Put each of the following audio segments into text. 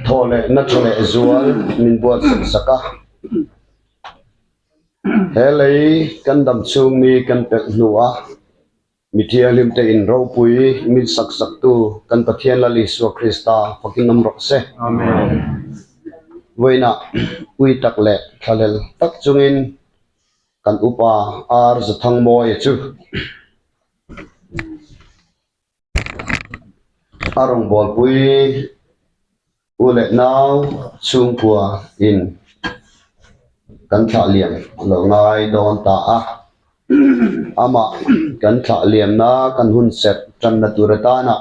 Thaw leh na tha leh zual min buatsaih sak a. He lei kan dam chhung ni kan pelh hnu a, mi thianghlim te in ropui min sak sak tu kan Pathian Lal Isua Krista fakin awm rawh se. Vawiinah ui tak leh thlahlel tak chungin kan upa Ar Zathangmawia chu A rawngbawlpui u leh nau chhungkua in kan thlah liam lo ngai dawn ta a, amah kan thlah liamna kan hun serh tanna tur atana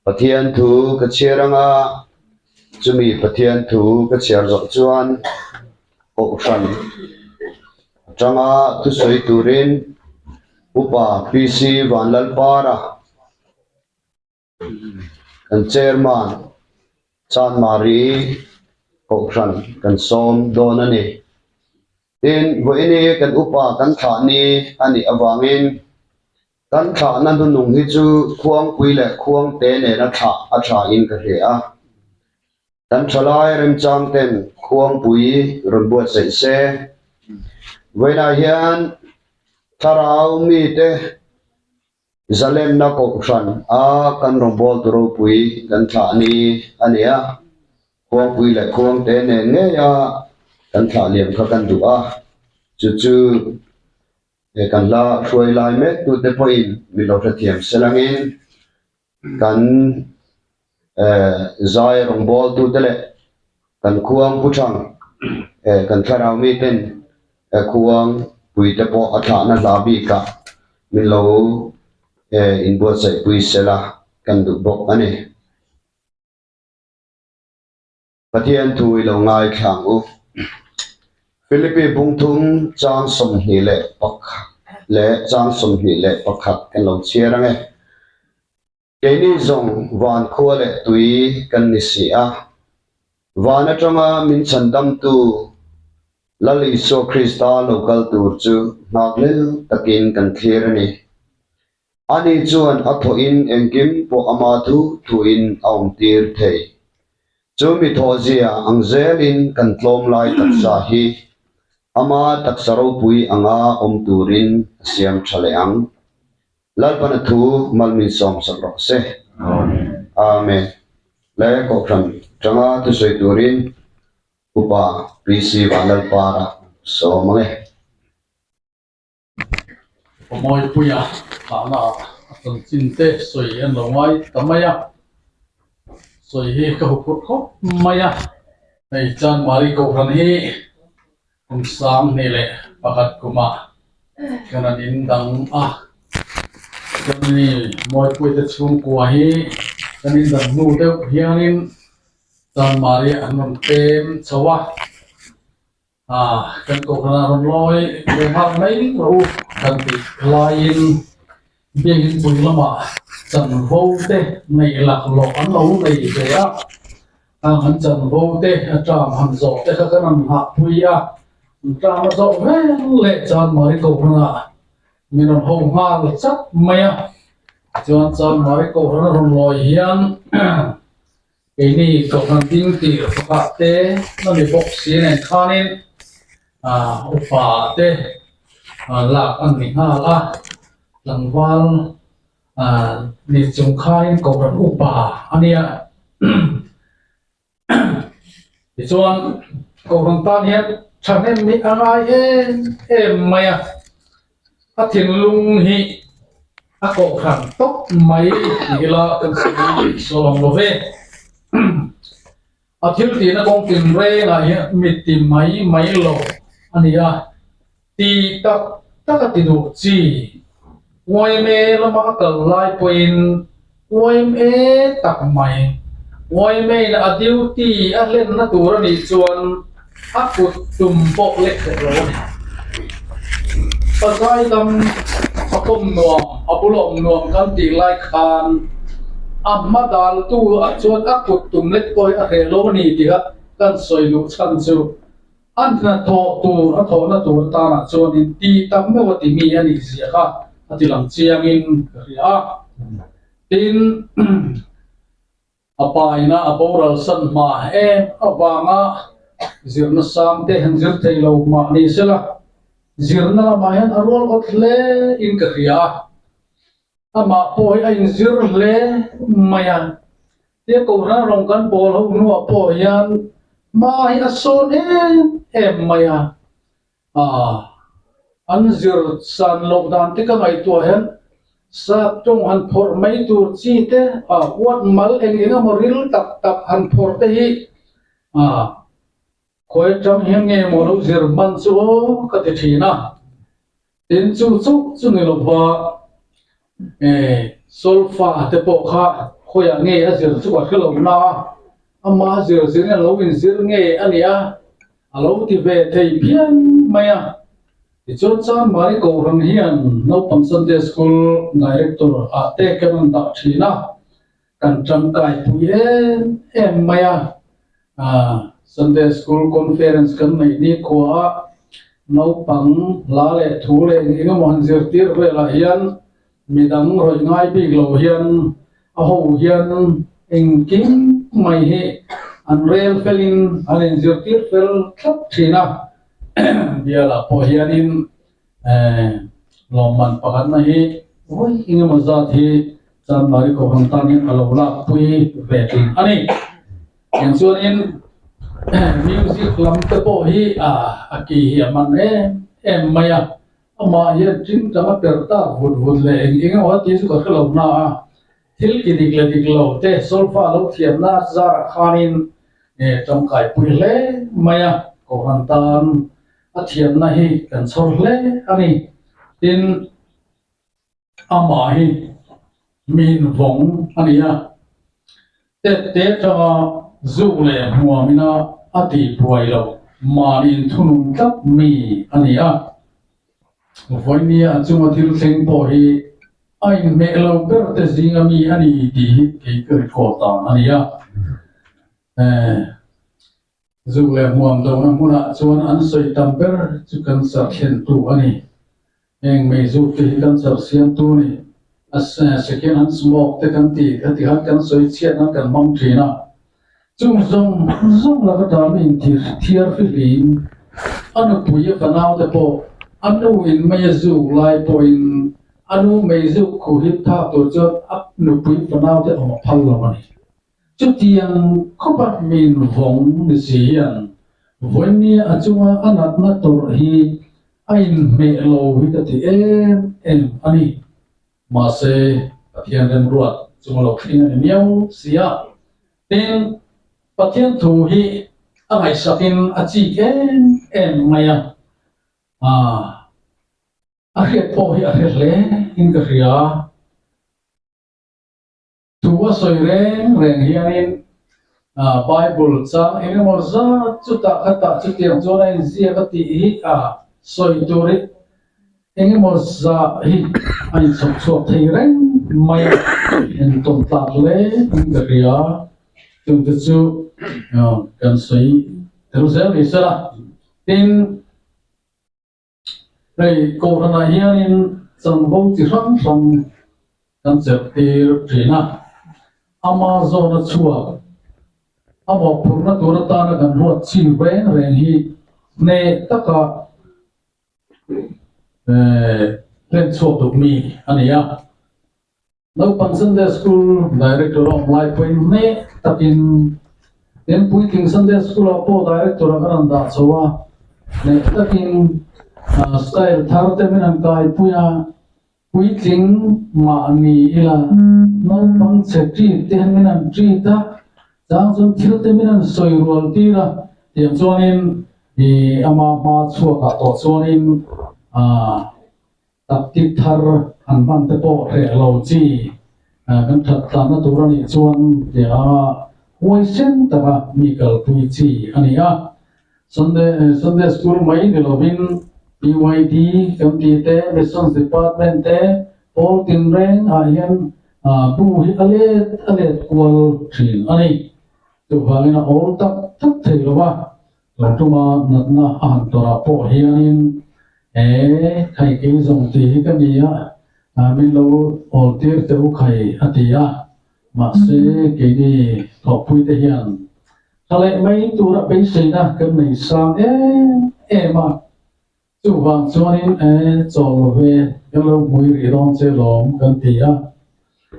Pathian thu ka chhiar anga chumi Pathian thu ka chhiar zawh chuan Kohhran atanga thusawi turin Upa PC Vanlalpara kan Chairman Chanmari Kohhran kan sawm dawn a ni. Tin, vawiini kan upa kan thlah ni a nih avangin kan thlahna hnunung hi chu Khuangpui leh Khuangte nena thlah a thain ka hria a. Kan thalai remchang ten khuangpui rawn buatsaih se. Vawiinah hian thlarau mite zalenna kohhran a kan rawngbawltu ropui kan thlah ni a ni a, khuangpui leh khuangte nen ngei a kan thlah liam kha kan duh a, chu chu he kan hla hruai lai mek tute pawhin min lo hrethiam selangin kan zai rawngbawltu te leh kan khuang pu thang kan thlarau mi ten khuang pui te pawh a thlahna hla bikah min lo inbuatsaih pui sela kan duh bawk a ni. Pathian thu i lo ngaithla ang u. Philippi bungthum chang 21 leh chang 21 kan lo chhiar ang e. Keini zawng van khua leh tui kan ni si a, van atanga min chhandamtu Lal Isua Krista lo kal tur chu nghakhlel takin kan thlir a ni. Ani chuan a thawhin engkim pawh ama thu thuin a awmtir thei. Chu mi thawhzia ang zelin kan tlawm lai taksa hi ama taksa ropui anga awm turin a siam tha leh ang. Lalpana thu mal min sawm sak rawh se. Amen. Le Kohhran tanga thusawi turin Upa PC Vanlalpara sawm ang e. Pawmawipuia hlahna ah a chanchin te sawi an lo ngai ta mai a, sawi hi ka huphurh khawp mai a. Hei Chanmari Kohhran hi kum 2001 kumah kan an in dang a, chuan mi Mawipuite chhungkua hi kan in dan hnu deuh hianin Chanmari an rawn pem chho a. Kan kohhran ah rawn lawi ve nghal mai rawh u kan tih laiin biakin pui lamah chanvo te neih laklawh an lo nei ve a, hang an chanvo te a term han zawh te kha kan han nghah pui a, an term a zawh vel leh chuan Mari kohhran ah min rawn ho nghal chat mai a, chuan chuan Mari kohhran a rawn lawi hian. Keini Kohhran ding tih pakhat te na ni bawk si nen khanin upa te lak an ni nghal a, tlangval ni chung khanin Kohhran upa a nia. Tichuan Kohhran tan hian thahnem hi a ngai em em mai a. A thinlung hi a kohhran tawp mai tih ila kan sawi sawi ang lo ve. A thil tihna kawng tinrengah hian mit ti mai mai lo a ni a, ti tak tak a ti duh chi. Yma lama a kal lai pawhin yma tak mai, yma in a duty a hlenna tur a nih chuan a kut tum pawh lek theih lo a ni. Pazai dam a kawm nuam, a bul awm nuam kan tih lai khan a hma daltu ah chuan a kut tum lek pawh hi a hreh lo a ni tih kha kan sawi luh chhan chu a hnathawh tur, a thawhna tur atanah chuanin ti tak meuh a ti mi a nih zia kha a ti lang chiangin ka hria a. Tin. A pa ina a boral san hma em avanga zirna sang te han zir thei lo mah ni sela, zirna lamah hian a rual awt hle in ka hria a. Amah pawh hi a inzir hle mai a. Tia Kohhran rawng kan pawl ho hnuah pawh hian hma hi a sawn em em mai a. An zir san loh dan te ka ngaihtuah hian sap tawng han phawrh mai tur chi te, huat mal eng eng emaw ril tak tak han phawrh te hi khawi atang hian nge maw lo zir hman chu aw ka ti thin a. Tin chu chauh chu ni lova solfa te pawh kha khawiah nge a zir chu ka hre lo na a, ama zir zir in a lo inzir nge a nia a lo ti ve thei phian mai a. Tichuan Chanmari Kohhran hian naupang Sunday School Director ah te kan rawn dah thin a, kan tangkai pui em em mai a. Sunday School Conference kan neih ni khuaah naupang hla leh thu leh eng eng emaw han zirtir velah hian midang rawih ngai bik lo hian a ho hian engkim mai hi an rel felin an inzirtir fel thlap thin a. Bialah pawh hianin lawmman pakhatna hi vawi eng emaw zat hi Chanmari Kohhran tan hian a lo lakpui ve thin a ni. Tiang chuanin music lam te pawh hi a ki hi a man em em mai a, amah hian tingtang a per tak vut vut leh eng eng emaw a ti chu ka hre lo na a, thil ki dik leh dik lo te solfa lo thiamna zarah khanin tangkaipui hle mai a, Kohhran tan a thiamna hi kan chhawr hle a ni. Tin, amah hi min vawng a ni a, tet te atanga zuk leh hmuamina a tihbuai loh mahniin thunun tlat mi a ni a. Vawinia a chunga thil thleng pawh hi a inhmeh lo ber te zinga mi a ni tih hi kei ka record dan a ni a. Zuk leh hmuam lohna hmunah chuan an sawi tam ber chu cancer thlentu a ni. Heng meizuk te hi cancer siamtu a ni. A second hand smoke te kan ti kha ti khan kan sawi chhiat nan kan hmang thin a. Chung zawng zawng laka tan mi inthiar fihlim a nupui a fanau te pawh a nu in mei a zuk lai pawhin a nu meizuk khuh hip thak tur chuan a nupui fanau te awm a phal lo a ni. Chutiang khawpa min vawng ni si hian vawinia a chunga a natna tawrh hi a inhmeh lo hi ka ti em em a ni. Mahse, Pathian remruat chunga lo thleng a ni miau si a. Tin, Pathian thu hi a ngaihsakin a chik em em mai a. A hriat pawh hi a hre hle in ka hria. Thu a sawi reng reng hianin Bible chang eng emaw zat chutah khatah chutiang chuan a inziak a tih hi a sawi tur hi eng emaw zah hi a inchhawp chhuak thei reng mai a, entawn tlak hle in ka hria. Chungte chu kan sawi tel zel ni sela. Tin. Hei Kohhranah hianin chanvo chi hrang hrang kan chelh tir thin a, Amazon a chhuak a mawhphurhna tur atana kan ruat chi reng reng hi hneh taka hlen chhuak duh mi a ni a. Naupang Sunday School Director a awm lai pawhin hneh takin tin puitling Sunday School-ah pawh Director-a kan rawn dah chho a, hneh takin style thar te min han kaipui a, puitling mahni ila naupang chhe treat te hian min han treat a, chang chuan thil te min han sawi rual tir a, tiang chuanin ih ama hma chhuakah tawh chuanin ah. Tactic thar han hman te pawh hreh lo chi kan that tlanna tur a nih chuan tia huaisen taka mi kalpui chi a ni a. Sunday Sunday School mai ni lovin PYD kan tih te, Missions Department te, pawl tinreng ah hian bu hi a let a let kual thin a ni. Chuvangin a awl tak tak thei lo va, Tun tuma natna a han tawrh ah pawh hianin e khai kei zawng tih hi ka ni a, min lo awl tir teh u khai a ti a. Mahse keini thawhpuite hian tha leh mai tura beiseina kan nei sang em em a. Chuvang chuanin e chawl lo ve kan lo hmui rih dawn che lawm kan ti a.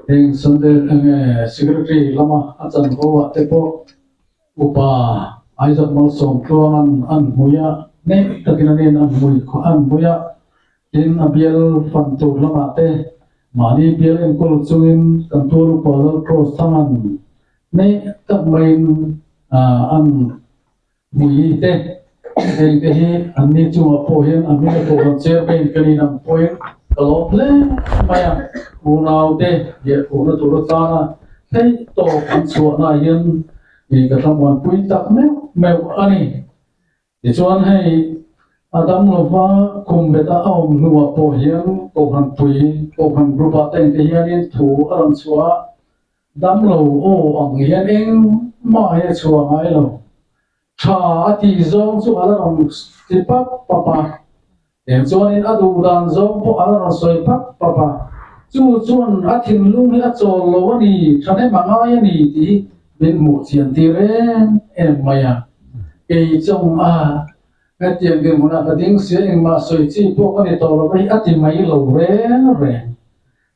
Heng Sunday enge Secretary lama a chanvo ah te pawh Upa Isaac Malsawm tluangan an hmui a, neih takin an in an hmui an hmui a, tin a bial fan tur lamah te mahni bial enkawl chungin kan tual upa Lal Cross Thangan neih tak maiin an Mui te, heng te hi an ni chungah pawh hian a hming a pawh kan chairman ka nih ang pawhin ka lawm hle mai a, unau te biahphuhna tur atana theih tawp an chhuahnaah hian ih ka thlamuanpui tak meuh meuh a ni. Tichuan hei a dam lova kum beta a awm hnuah pawh hian Kohhran pui, Kohhran group ah te engte hianin thu a rawn chhuah a, Damlo aw ang hian engmah hi a chhuah ngai lo. Tha a tih zawng chu a la rawn ti pap pap a, eng chuanin a duh dan zawng pawh a la rawn sawi pap pap a. Chu chuan a thinlung hi a chawl lo a ni, thahnem a ngai a ni tih min hmuh chian tir em em mai a. Kei chawng a hetiang dinhmunah ka ding sia engmah sawi chi pawh ka ni tawh lo hi a ti mai lo reng reng.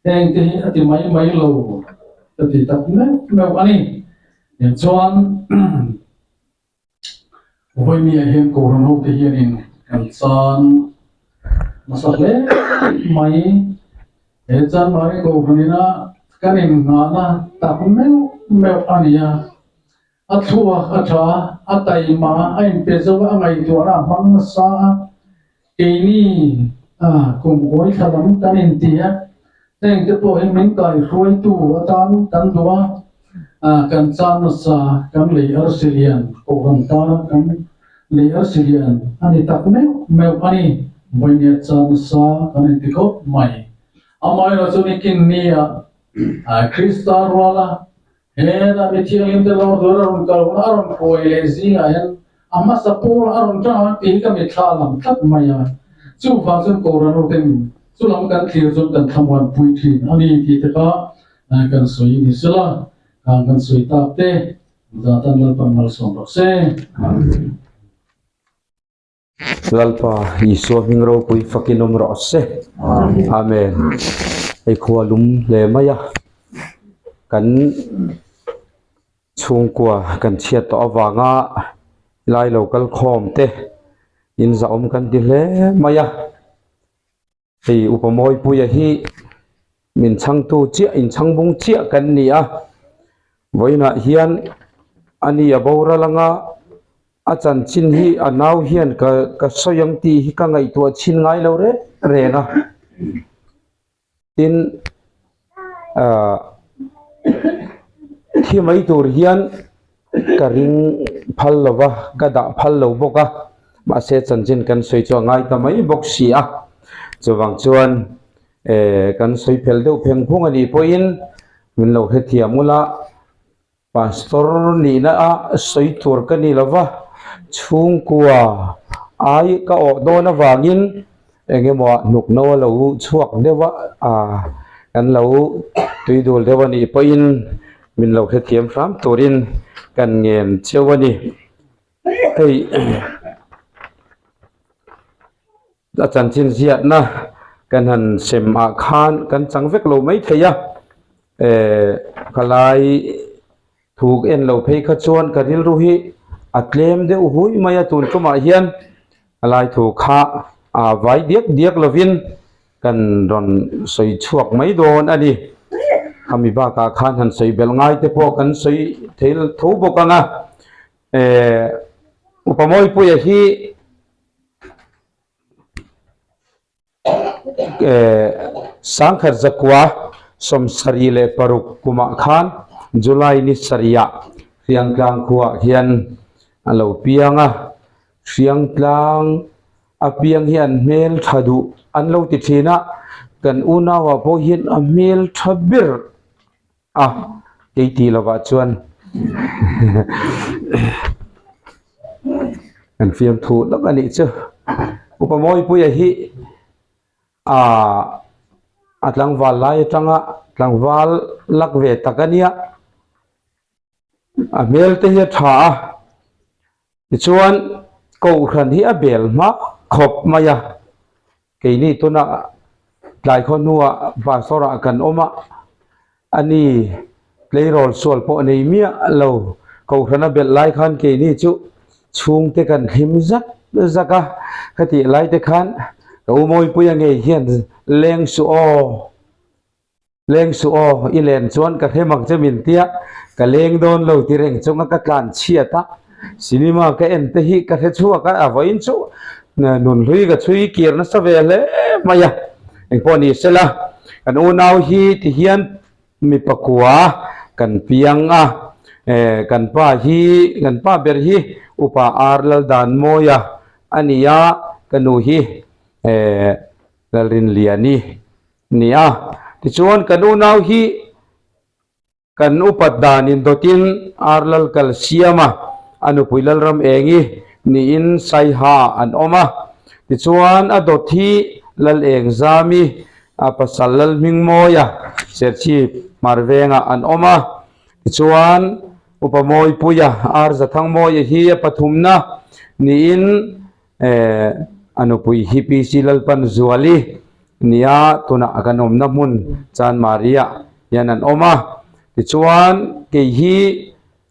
Heng te hi a ti mai mai lo ka ti tak meuh meuh a ni. Eng chuan Vawinia hian Kohhran ho te hianin kan chan nasa hle mai. He Chanmari Kohhran ina kan innghahna tak meuh meuh a ni a. A thluak a tha, a taima, a inpe zo a, a ngaihtuahna a hmang nasa a. Keini a kum kawi thla lam kan inti a, heng te pawh hi min kaihruaitu atan kan duh a, kan chan nasa, kan lei arsi lian, kohhran tana kan lei arsi lian a ni tak meuh meuh a ni. Vawinia chan nasa kan inti khawp mai. Amaherawhchu chu nikin nia Krista ruala Heta mi thianghlim te lawr tur a rawn kal hun a rawn hruai leh zingah hian a hmasa pawl a rawn tang ang tih hi ka mitthla lam tlat mai a. Chuvang chuan Kohhran uten chu lam kan thlir chuan kan thlamuan pui thin a ni tih te kha kan sawi ni sela, khang kan sawi tak te zatan Lalpan malsawm rawh se. Lalpa Isua hming ropui fakin awm rawh se. Amen. Hei khua lum hle mai a, kan chhungkua kan chhiat tawh avanga lai lo kal khawm te in zahawm kan ti hle mai a. Hei Upa Mawipuia hi min chhangtu chiah inchhangbung chiah kan ni a, vawiinah hian ani a boral anga a chanchin hi a nau hian ka ka sawi ang tih hi ka ngaihtuah chhin ngai lo reng reng a, tin ah thi mai tur hian ka ring phal lo va ka dah phal lo bawk a mahse chanchin kan sawi chu a ngai ta mai bawk si a chuvang chuan eh kan sawi fel deuh pheng phung a nih pawhin min lo hrethiam ula pastor nihna a sawi tur ka ni lo va chhungkua ai ka awh dawn avangin eng emaw ah hnuk no a lo chhuak deuh a ah kan lo tui dul deuh a nih pawhin min lo hrethiam hram turin kan ngen cheu a ni hei a chanchin ziatna kan han sem ah khan kan chang vek lo mai thei a eh khalai thu en lo phei kha chuan ka rilru hi a tlem deuh hui mai a tun tumah hian a lai thu kha a vai diak diak lovin kan rawn sawi chhuak mai dawn a ni khami bakah khan han sawi belh ngai te pawh kan sawi thei tho bawk ang a eh upa Mawipuia hi eh sangkhat zakua 76 kumah khan July ni sarihah Hriangtlang khuaah hian a lo piang a, Hriangtlang a piang hi an hmel tha duh an lo ti thin a, kan unauah pawh hian a hmel tha ber a kei tih lovah chuan kan fiamthu lawk a nih chu upa Mawipuia hi aaa a tlangval lai atanga. Tlangval lak ve tak a nia. A hmel te hi a tha a. Tichuan Kohhran hi a bel hma khawp mai a. Keini tuna tlai khaw hnuah pastor ah kan awm a, ani tleirawl sual pawh nei miah lo. Kohhran a belh lai khan keini chu chhungte kan hlim zak zak a, khatih lai te khan ka u Mawipuia ngei hian leng suh aw. Leng suh aw, i len chuan ka hre mak che min tia, ka leng dawn lo ti reng chunga ka tlan chhiat a, cinema ka en te hi ka hre chhuak a, a vawiin chu nunhlui ka chhui kir nasa ve hle mai a, engpawh ni sela kan unau hi ti hian mi pakua kan piang a, kan pa hi kan pa ber hi upa Ar Laldanmawia a ni a, ka nu hi Lalrinliani. Nia, tichuan kan unau hi kan upat danin dawtin Arlal kal siam a, a nupui Lalram Engi niin Saiha an awm a. Tichuan a dawt hi Lal Eng Zami, a pasal Lal Hmingmawia, Serchhip Hmarvengah an awm a. Tichuan Upa Mawipuia, Ar Zathangmawia hi a pathumna niin A nupui hi PC Lalpan Zuali nia tunah kan awmna hmun Chanmari-ah hian an awm a. Tichuan kei hi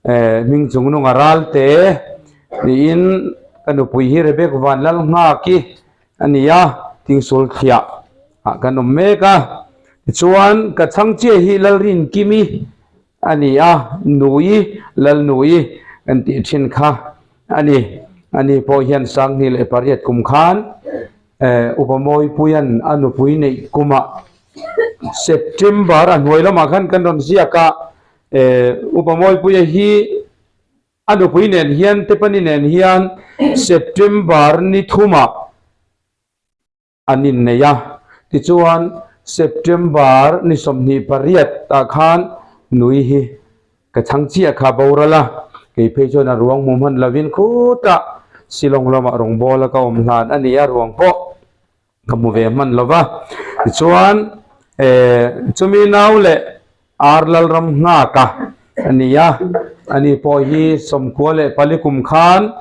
hming chung nunga ralte niin ka nupui hi Rebek Vanlalnghaki a ni a, Tingsul thliah ah kan awm mek a. Tichuan ka chhangchia hi Lalrinkimi a ni a, Nui, Lalnui kan tih thin kha a ni. Ani pawh hian 2008 kum khan Upa Mawipuia'n a nupui neih kumah September a hnuai lamah khan kan rawn ziak a, Upa Mawipuia hi a nupui nen hian Tepani nen hian September ni thumah an innei a. Tichuan, September ni 28 ah khan nui hi ka chhang chiah kha boral a, kei phei chuan a ruang hmu hman lovin khutah Shillong lamah rawngbawla ka awm hlan a ni a, ruang pawh ka hmu ve hman lo va. Tichuan, chumi nau leh Ar Lalram nghaka a ni a, ani pawh hi 94 kum khan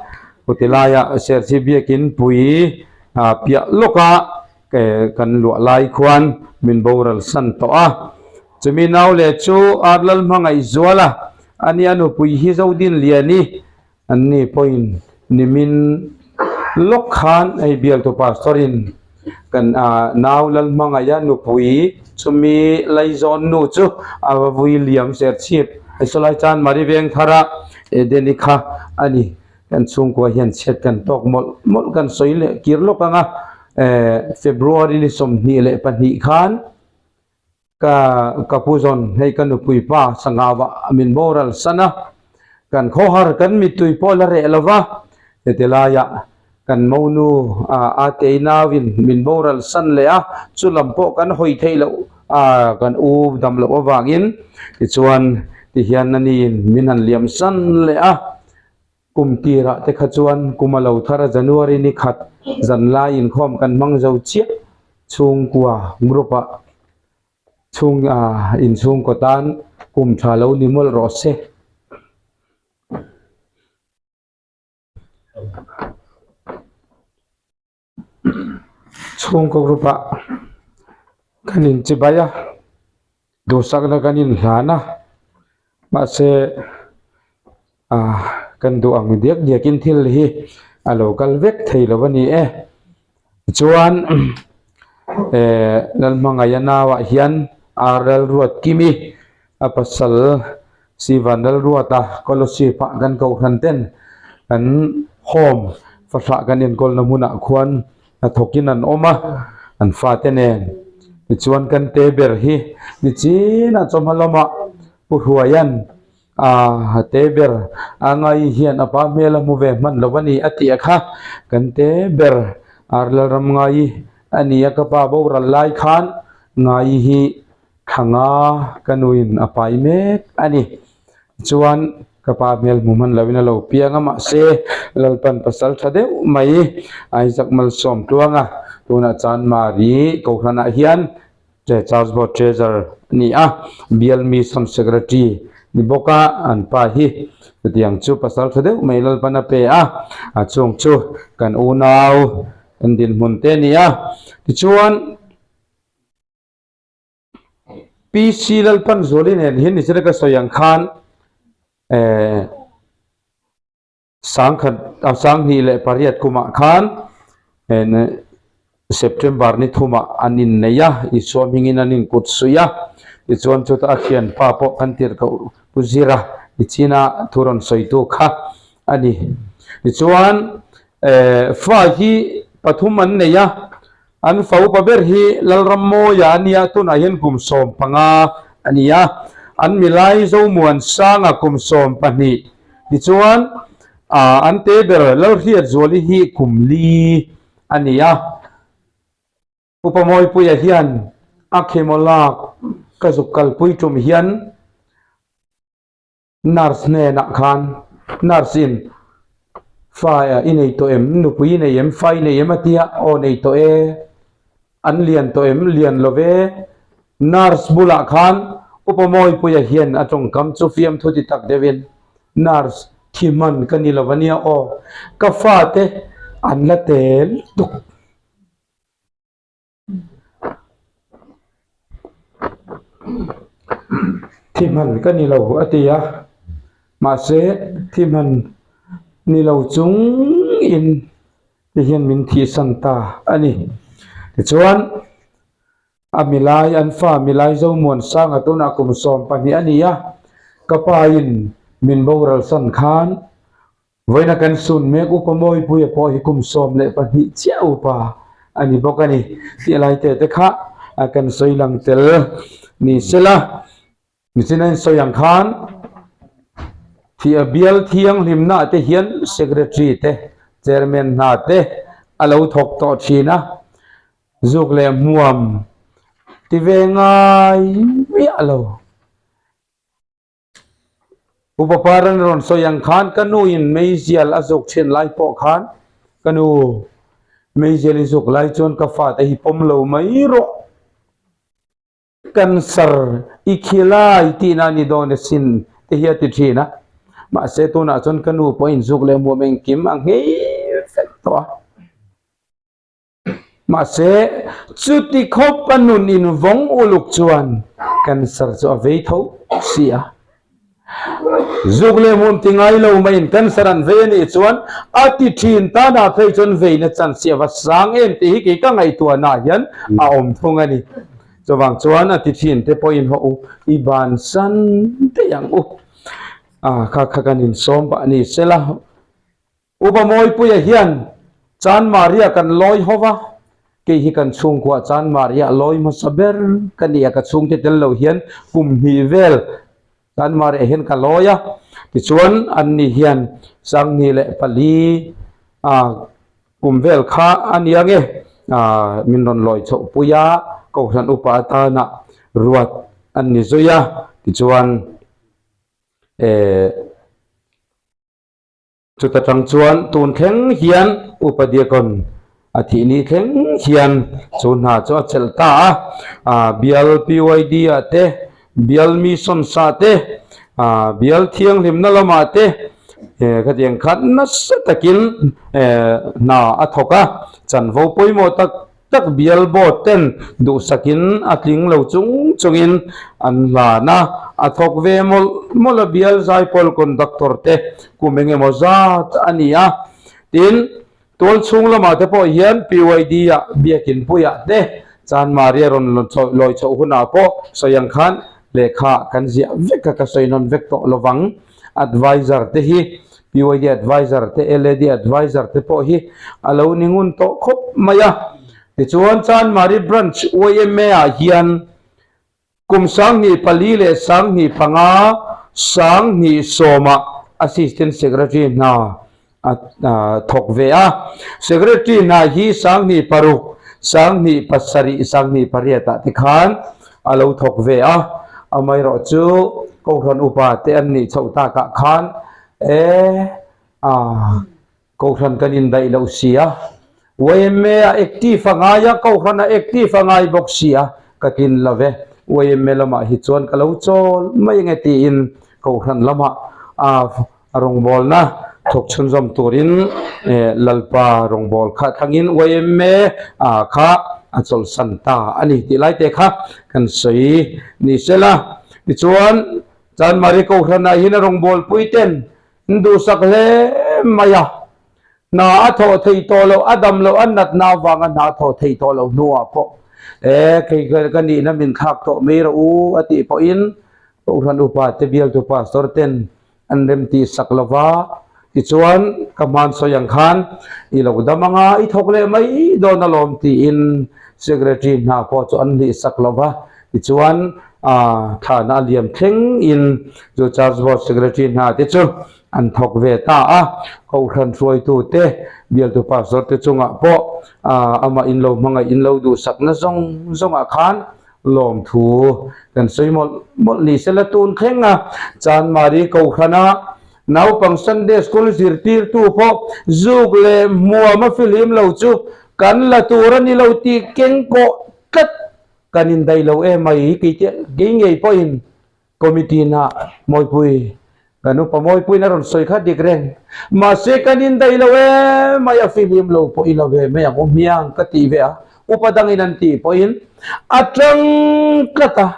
Kutilaia Serchhip biakin pui piah lawka kan luah lai khuan min boral san tawh a. Chumi nau leh chu Ar Lalhmangaihzual a, ani a nupui hi Zodin Liani Anni pawhin nimin lawk khan hei bialtu pastor in kan nau Lalhmangaia nupui chumi laizawn nu chu a va vui liam ser chhip hei sawlai chan Mari Vengthara Edeni kha a ni. Kan chhungkua hian chhiat kan tawk mawlh mawlh kan sawi leh kir lawk ang a, February ni 22 khan Ka ka pu zawn hei ka nupui pa sangau ah min boral san a, kan khawhar kan mittui pawh la reh lo va, heti laiah kan monu a tei nauin min boral san leh a, chu lam pawh kan hawi theih loh a kan u dam loh avangin tichuan tihian aniin min han liam san leh a. Kum tirah te kha chuan kum a lo thar a January ni khat zan lai inkhawm kan hmang zo chiah chhungkua group ah chhung ah inchhungkaw tan kum tha lo ni mawlh rawh se. Chhungkaw group ah kan inchibai a duhsakna kan inhlan a mahse ah kan duh ang diak diak in thil hi a lo kal vek thei lo a ni e chuan eh Lalhmangaih a nauah hian Arel Ruatkimi a pasal Sivan Lalruata Kolosip ah kan kohhran ten kan home fahrah kan enkawlna hmunah khuan hnathawkin an awm a, an fate nen. Tichuan kan te ber hi nichinah chawhma lamah Pu Hruaia'n a te ber a ngai hian a pa hmel a hmu ve hman lo a ni a tih a kha kan te ber Ar Lalramngai a ni a, ka pa boral lai khan ngai hi Thanga ka nuin a pai mek a ni. Chuan ka pa hmel hmu hman loin a lo piang a, mahse Lalpan pasal tha deuh mai Isaac Malsawm tluanga tunah Chanmari Kohhranah hian Church Board Treasurer a ni a, Bial Mission Secretary ni bawk a, an pa hi chutiang chu pasal tha deuh mai Lalpan a pe a, a chung chu kan unau an dinhmun te a ni a. Tichuan PC Lalpan Zuali nen hian nichina ka sawi ang khan eh Sangkhat a 2008 kumah khan September ni thumah an innei a, Isua hmingin an inkut suih a. Tichuan chutah a thianpa pawh kan tirh koh Pu Zira Nichina thu rawn sawitu kha a ni. Tichuan fa hi pathum an nei a, an fa upa ber hi Lalrammawia a nia, tunah hian kum 15 a ni a, an milai Zomuansanga kum 12 Tichuan, an te ber Lalhriatzuali hi kum li a ni a. Upa Mawipuia hian a chemo lak ka zuk kalpui tum hian nurse hnenah khan nurse in fa i nei tawh em, nupui i nei em, fa i nei em a tia, aw nei tawh e, an lian tawh em, lian lo ve. Nurse bulah khan Upa Mawipuia hian a tawngkam chu fiamthu ti tak deuhin, Nurse, thi hman ka ni lo a nia aw, ka fate an la tel tuk. Thi hman ka ni lo a ti a, mahse thi hman ni lo chungin ti hian min thihsan ta a ni. Tichuan. A milai, an fa milai Zomuansanga tunah kum 12 a ni a, ka pa in min boral san khan vawiina kan sun mek Upa Mawipuia pawh hi kum 12 chiah upa a ni bawk a ni tih lai te te kha kan sawi lang tel ni sela. Nichin a insawi ang khan bial thianghlimna te hian Secretary te, Chairman hna te a lo thawk tawh thin a, zuk leh hmuam ti ve ngai miah lo. Upa Paran rawn sawi ang khan ka nu in meizial a zuk thin lai pawh khan ka nu meizial i zuk lai chuan ka fate hi pawm lo mai rawh. Cancer i khilai tihna a ni dawn asin te hi a ti thin a, mahse tunah chuan ka nu pawhin zuk leh hmuam engkim a nghei vek tawh a. Mahse chuti khawp a nun invawng uluk chuan cancer chu a vei tho si a. Zuk leh hmuam ti ngai lo maiin cancer an vei a nih chuan a ti thin tanah phei chuan veina chance hi a va sang em tih hi kei ka ngaihtuahnaah hian a awm thung a ni. Chuvang chuan a ti thin te pawhin haw u, i bansan daih ang u. A kha kha kan insawm pah a ni sela. Upa Mawipuia hian Chan Maria kan lawi ho va, kei hi kan chhungkuah Chan Maria lawi hmasa ber ka ni a, ka chhungte tel lo hian kum hnih vel Chan Maria hian ka lawi a, tichuan an ni hian 2004 ah kum vel kha a nia nge min rawn lawi chhoh pui a, Kohhran upa atana ruat an ni zui a, tichuan eh. Chuta tang chuan tun thleng hian Upa Diakon a thih ni thleng hian chu hna chu a chelh ta a, bial PYD ah te, bial Missions ah te, bial thianghlimna lamah te khatiang khan nasa takin hna a thawk a, chanvo pawimawh tak tak bial board ten duhsakin a tling lo chung chungin an hlan a, a thawk ve mawlh mawlh a bial zaipawl conductor te kum eng emaw zat a ni a, tin tual chhung lamah te pawh hian PYD ah biakin puiah te Chanmari a rawn lawi chhoh hunah pawh sawi ang khan lehkha kan ziah vek a ka sawi nawn vek tawh lovang. Advisor te hi PYD advisor te LAD advisor te pawh hi a lo ni ngun tawh khawp mai a. Tichuan Chanmari Branch yma ah hian kum 2004 leh 2005, 2010 ah Assistant Secretary hna a thawk ve a. Secretary hna hi 2006, 2007, 2008 ah te khan a lo thawk ve a. Amaherawh chu Kohhran upa te an nih chhoh takah khan e a Kohhran kan indaih loh si a. Yma a active a ngai a, Kohhran a active a ngai bawk si a. ka tlin lo ve, YMA lamah hi chuan ka lo chawl mai ange tiin Kohhran lamah a rawngbawlna thawk chhunzawm turin Lalpa rawngbâwl kha thlangin YMA kha a chawlhsan ta a ni tih laite kha kan sawi ni sela. Tichuan, Chanmari Kohhranah hian a rawngbâwlpuiten an duhsak hle mai a, hna a thawh theih tawh loh, a dam loh, a natna avanga hna a thawh theih tawh loh hnuah pawh e kei ka nihna min thlak tawh mai rawh u a tih pawhin Kohhran upa te bialtu pastor ten an rem tih sak lova tichuan ka hman sawi ang khan i lo dam anga i thawk leh mai dawn alawm tiin secretary hna pawh chu an hlih sak lova tichuan ah thana a liam thleng in chu church board secretary hna te chu an thawk ve ta a, Kohhran hruaitute, bialtu pastor te chungah pawh amah in lo hmangaih in lo duhsakna zawng zawngah khan lawmthu kan sawi mawlh mawlh ni sela tun thleng a, Chanmari Kohhrana naupang Sunday School zirtirtu pawh zuk leh hmuam a fihlim lo chu kan la tur a ni lo tih keng kawh tlat kan indaih lo em mai kei ngei pawhin Committee na Mawipui, kan upa Mawipuiin a rawn sawi kha dik reng. Mahse kan indaih lo em mai a fihlim lo pawh i la ve mai ang u hmiang ka tih ve a, upa dangin an tih pawhin a tang tlat a.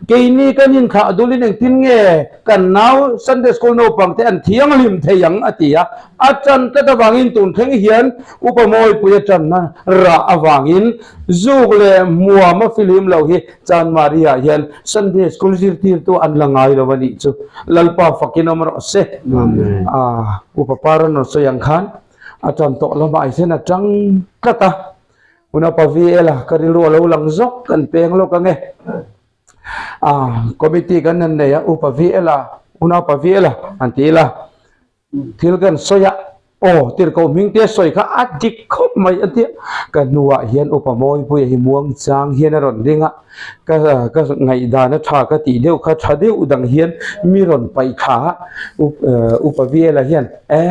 Keini kan inthlah dulin engtin nge kan nau Sunday School naupang te an thianghlim thei ang a ti a, a tan tlat avangin tun thleng hian upa Mawipui a tanna rah avangin zuk leh hmuam a fihlim lo hi Chanmari-ah hian Sunday School zirtirtu an la ngai lo a nih chu. Lalpa fakin awm rawh se. Aaa Upa Paran rawn sawi ang khan a tan tawh lamah hian a tang tlat a. Unapa VL a ka rilru a lo lang zawk kan peng lawk ang e. Aaa Committee kan han nei a Upa VL a Unapa VL a han ti ila. Thil kan sawi a, aw tirhkoh hming te sawi kha a dik khawp mai a tia. Ka hnuah hian upa Mawipuia hi muang chang hian a rawn ding a, ka ka ngaihdan a tha ka tih deuh kha tha deuh dang hian mi rawn paih thla a, upa Viela hian e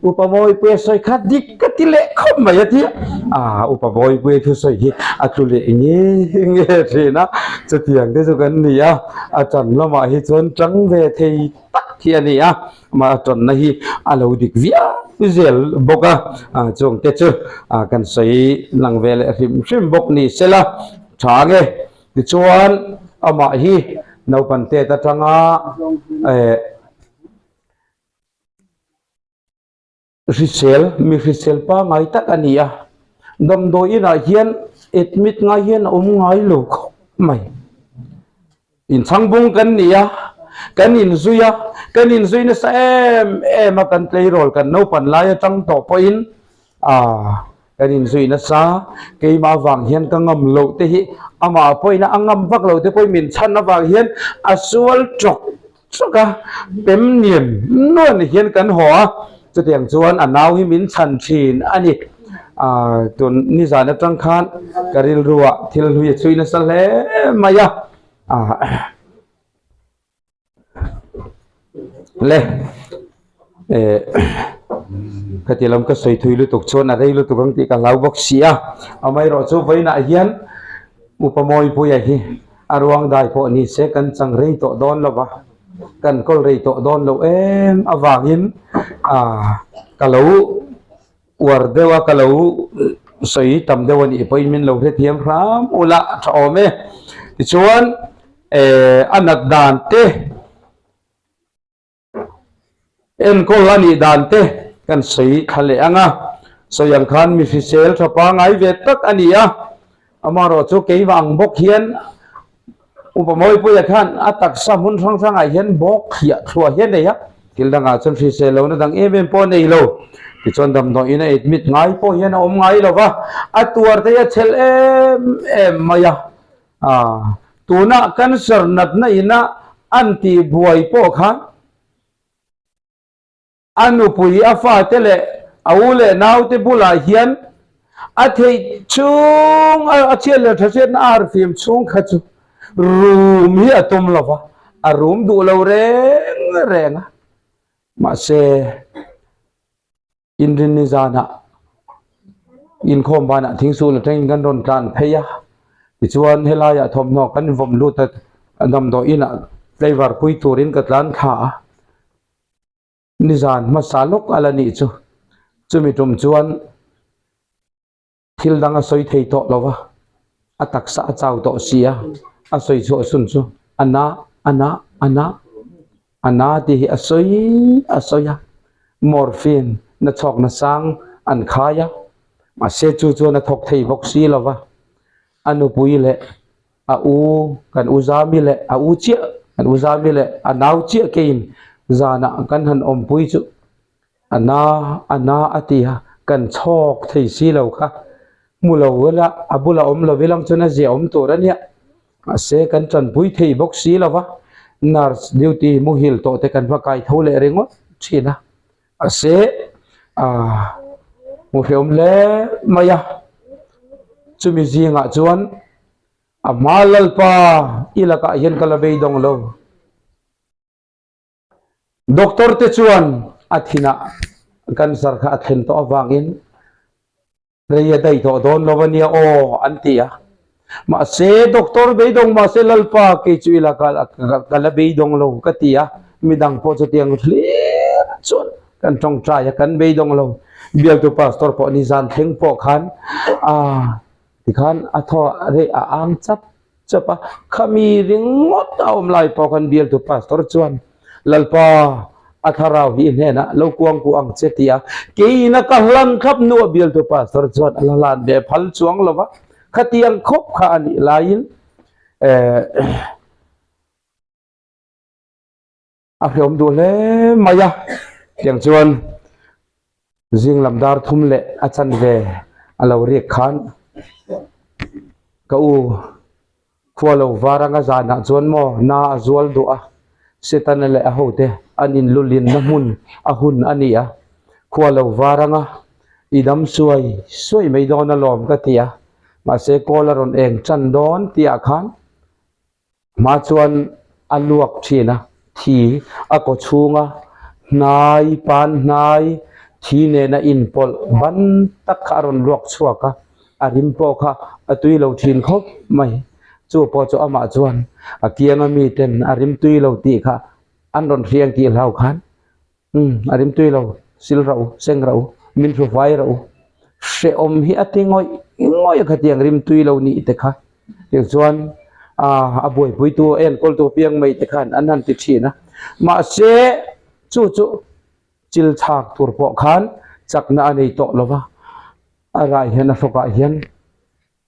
upa Mawipuia sawi kha dik ka ti leh khawp mai a tia. Ah upa Mawipuia thusawi hi a tlu leh nge nge thin a, chutiang te chu kan ni a, a tan lamah hi chuan tang ve thei tak hi a ni a. Amah a tawnna hi a lo dik viau zel bawk a, chung te chu kan sawi lang ve leh hrim hrim bawk ni sela tha nge. Tichuan amah hi naupang tet atanga eh hrisel mi hrisel pangngai tak a ni a, damdawi inah hian admit ngai hian a awm ngai lo khawp mai. Inchhangbung kan ni a, kan inzui a, kan inzui nasa em em a, kan tleirawl kan naupan lai atang tawh pawhin aaa kan inzui nasa, keimah avang hian ka ngam loh te hi amah pawhin a ngam vak loh te pawhin min chhan avang hian a sual tawk tawk a, pem niam nuan hian kan haw a, chutiang chuan a nau hi min chhan thin a ni. Aaa tun nizan atang khan ka rilruah thil hlui a chhui nasa hle mai a. Le eh khati lam ka sawi thui lutuk chuan a rei lutuk ang tih ka hlau bawk si a amaherawh chu vawiinah hian upa Mawipuia hi a ruang dai pawh ni se kan chang rei tawh dawn lo va kan kawl rei tawh dawn lo em avangin ah ka lo Uar deuh a ka lo sawi tam deuh a nih pawhin min lo hrethiam hram ula a tha awm e. Tichuan eh a nat dan te enkawl a nih dan te kan sawi thla leh ang a, sawi ang khan mi hrisel tha pangngai ve tak a ni a, amaherawh chu keimah ang bawk hian Upa Mawipuia khan a taksa hmun hrang hrangah hian bawk thliah thluah hi a nei a, thil dangah chuan hrisel lohna dang em em pawh a nei lo. Tichuan damdawiin a admit ngai pawh hian a awm ngai lo va, a tuar te hi a chhel em em mai a. Aaa tunah cancer natna ina an tihbuai pawh khan A nupui a fate leh a u leh naute bulah hian a theih chhung a chhiat leh tha hriatna a harhfim chhung kha chu rum hi a tum lo va, a rum duh lo reng reng a. Mahse, Inrinni zanah inkhawm banah thingsul atangin kan rawn tlan phei a. Tichuan helaiah thawmhnaw kan vawm lut a, damdawi inah tlaivar pui turin ka tlan thla a, nizan hmasa lawk a la nih chu. Chumi tum chuan thil dang a sawi thei tawh lo va, a taksa a chau tawh si a, a sawi chhuah sun chu a na, a na, a na, a na tih hi a sawi a sawi a, morphine na chhawkna sang an khai a, mahse chu chuan a thawk thei bawk si lo va, a nupui leh a u kan u zami leh a u chiah kan u zami leh a nau chiah keiin zanah kan han awmpui chu A na a na a ti a, kan chhawk thei si lo kha. Hmu lo ila, a bula awm lo ilang chuan a zia awm tur a nia. Mahse, kan tanpui thei bawk si lo va, nurse duty muhil tawh te kan va kai tho leh ringawt thin a. Mahse, aah hmu hreawm hle mai a. Chumi zingah chuan a hma Lalpa i lakah hian ka la beidawng lo. Doctor te chuan a thinah cancer kha a thlen tawh avangin rei a daih tawh dawn lo a nia aw an ti a. Mahse doctor beidawng mahse Lalpa kei chu ila ka la beidawng lo ka ti a, midang pawh chutiang hlir chuan kan tawngtai a kan beidawng lo. Bialtu pastor pawh nizan thleng pawh khan ah tikhan a thaw rei a ang chap chap a, khami ringawt a awm lai pawh khan bialtu pastor chuan Lalpa a thlarau hi i hnenah lo kuang ku ang che ti a, keiin a ka hlan thlap hnuah bialtu pastor chuan a la hlan ve phal chuang lo va, khatiang khawp kha a nih laiin eh A hreawm duh hle mai a, tiang chuan zing lam dar thum leh a chanve a lo riak khan ka u khua lo var anga zanah chuan maw na a zual duh a, Setana leh a hote an inlulinna hmun a hun a ni a, khua lo var anga i dam suai suai mai dawn alawm ka ti a, mahse kawl a rawn eng tan dawn tihah khan Hma chuan a luak thin a, thi a kaw chhunga hnai, pan hnai, thi nena inpawlh ban tak kha a rawn luak chhuak a, a rim pawh kha a tui lo thin khawp mai. Chu pawh chu amah chuan a kianga miten a rim tui lo tih kha an rawn hriang tih hlau khan Umm, a rim tui lo, sil rauh u, seng rauh u, min hru fai rauh u. Hrehawm hi a ti ngawih ngawih a khatiang rim tui lo nih te kha. Tichuan aa a buaipuitu a enkawltu piang mai te khan an han ti thin a. Mahse, chu chu chil chhak tur pawh khan chakna a nei tawh lo va, a rai hian a hrawkah hian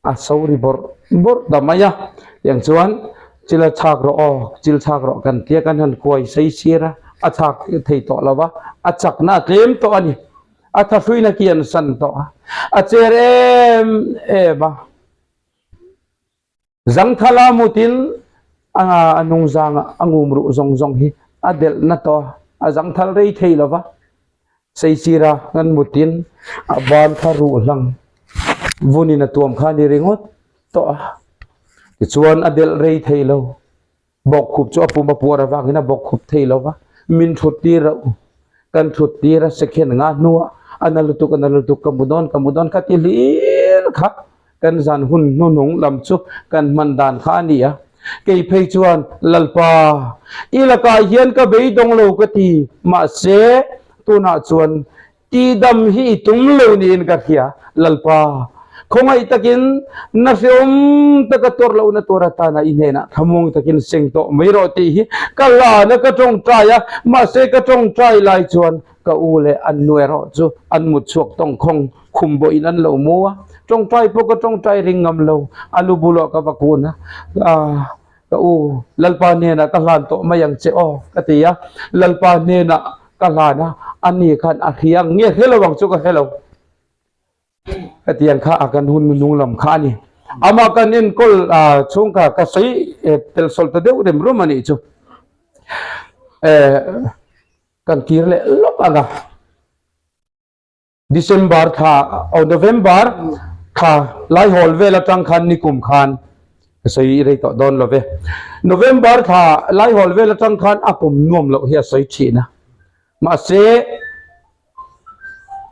A so ri bawrh bawrh ta mai a, tiang chuan chil a chhak rawh aw, chil chhak rawh kan tia kan han kuai sei sir a, a chhak thei tawh lo va, a chakna a tlem tawh a ni, a thahruina ki an san tawh a, a cher em em a, zangthala mutin a nungzanga a ngum ruh zawng zawng hi a delh na tawh a, a zangthal rei thei lo va. Seisira kan mutin a ban kha ruh hlang vunin a tuam kha a ni ringawt tawh a, tichuan a delh rei thei lo, bawkkhup chu a pum a puar avangin a bawkkhup thei lo va, min thut tir rauh, kan thut tir a second nga hnuah a na lutuk a na lutuk ka mu dawn ka mu dawn kha ti hlir kha kan zan hun hnuhnung lam chu kan hman dan kha a ni a, kei phei chuan Lalpa i lakah hian ka beidawng lo ka ti, mahse tunah chuan tidam hi i tum lo niin ka hria, Lalpa khawngaih takin na hreawm taka tuar lohna tur atana i hnenah thlamuang takin seng tawh mai rawh tih hi ka lana ka tawngtai a, mahse ka tawngtai lai chuan Ka u leh an nu erawh chu an mut chhuak tawngkhawng khum bawhin an lo mu a, tawngtai pawh ka tawngtai ring ngam lo, a lu bulah ka va kun a, Ah, ka u, Lalpa hnenah ka hlan tawh mai ang che aw, ka ti a, Lalpa hnenah ka hlan a, ani khan a hria ang nge hre lo ang chu ka hre lo. Hetiang kha a kan hun hnung lam kha a ni. Amah kan enkawl chhung kha ka sawi tel sawlh ta deuh rem rum a nih chu. Kan kir leh lawk ang a. December thla oh November thla laihawl vel atang khan nikum khan ka sawi rei tawh dawn lo ve. November thla laihawl vel atang khan a kum nuam loh hi a sawi thin a. Mahse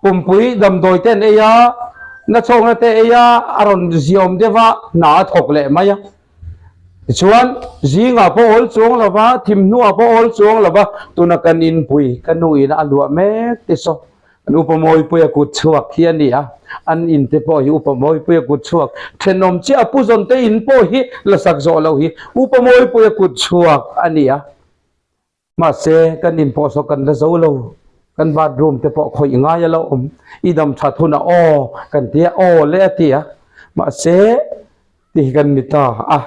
Pumpui damdawi te an ei a, Nachhawkna te ei a, a rawn ziawm deuh a, hna a thawk leh mai a. Tichuan, zingah pawh awl chuang lo va, thimhnuah pawh awl chuang lo va, tuna kan inpui, ka nu ina a luah mek te saw an upa Mawipuia kut chhuak hi a ni a, an in te pawh hi upa Mawipuia kut chhuak, thenawm chiah a pu zawn te in pawh hi la sak zawh loh hi upa Mawipuia kut chhuak a ni a. Mahse, kan in pawh saw kan la zo lo, kan bathroom te pawh khawih ngai a lo awm, i dam that hunah aw kan ti a, aw le a ti a, mahse ti hi kan ni ta a.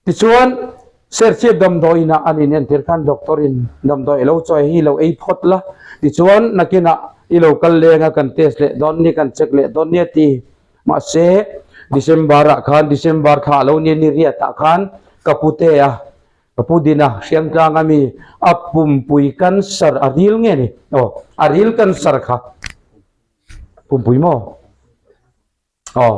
Tichuan, Serchhip damdawiin ah an inentir khan doctor in damdawi ilo chawi hi ilo ei phawt la, tichuan nakinah ilo kal leng a kan test leh dawn ni, kan check leh dawn ni a ti. Mahse, December ah khan, December thla alo nia ni riat ah khan ka pute a, ka pu Dina Hriangtlang a mi a pumpui cancer a ril nge ni? Aw, a ril cancer kha pumpui maw? Aw,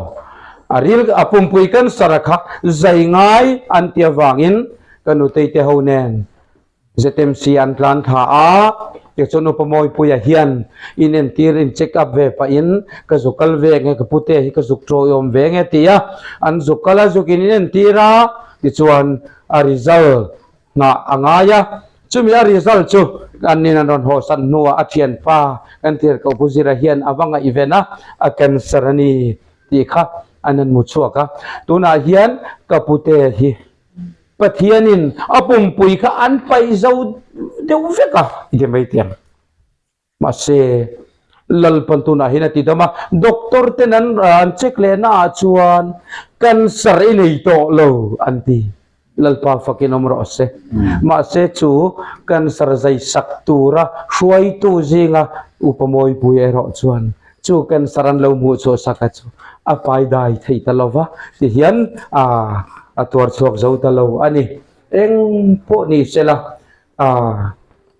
a ril a pumpui cancer a kha zai ngai an ti avangin ka nutei te ho nen ZMC an tlan thla a, tichuan Upa Mawipuia hian in entir in check up ve pahin ka zuk kal ve nge ka pute hi ka zuk tawiawm ve nge ti a, an zuk kal a zuk in in entir a, tichuan a result nghah a ngai a, chumi a result chu an nin an rawn hawhsan hnuah a thianpa kan tirhkoh Pu Zira hian a va ngaihven a, a cancer a ni tih kha an han hmu chhuak a, tunah hian ka pute hi Pathianin a pumpui kha an paih zo deuh vek a i ti mai tiang. Mahse, Lalpan tunah hian a ti dam a, doctor ten an an check leh naah chuan cancer i nei tawh lo an ti. Lalpa fakin awm rawh se. Mahse chu cancer zai sak tura hruaitu zinga Upa Mawipui erawh chuan chu cancer an lo hmuh chhuah sak a chu a pai dai thei ta lo va, tihian a a tuar chhuak zo ta lo a ni. Eng pawh ni sela a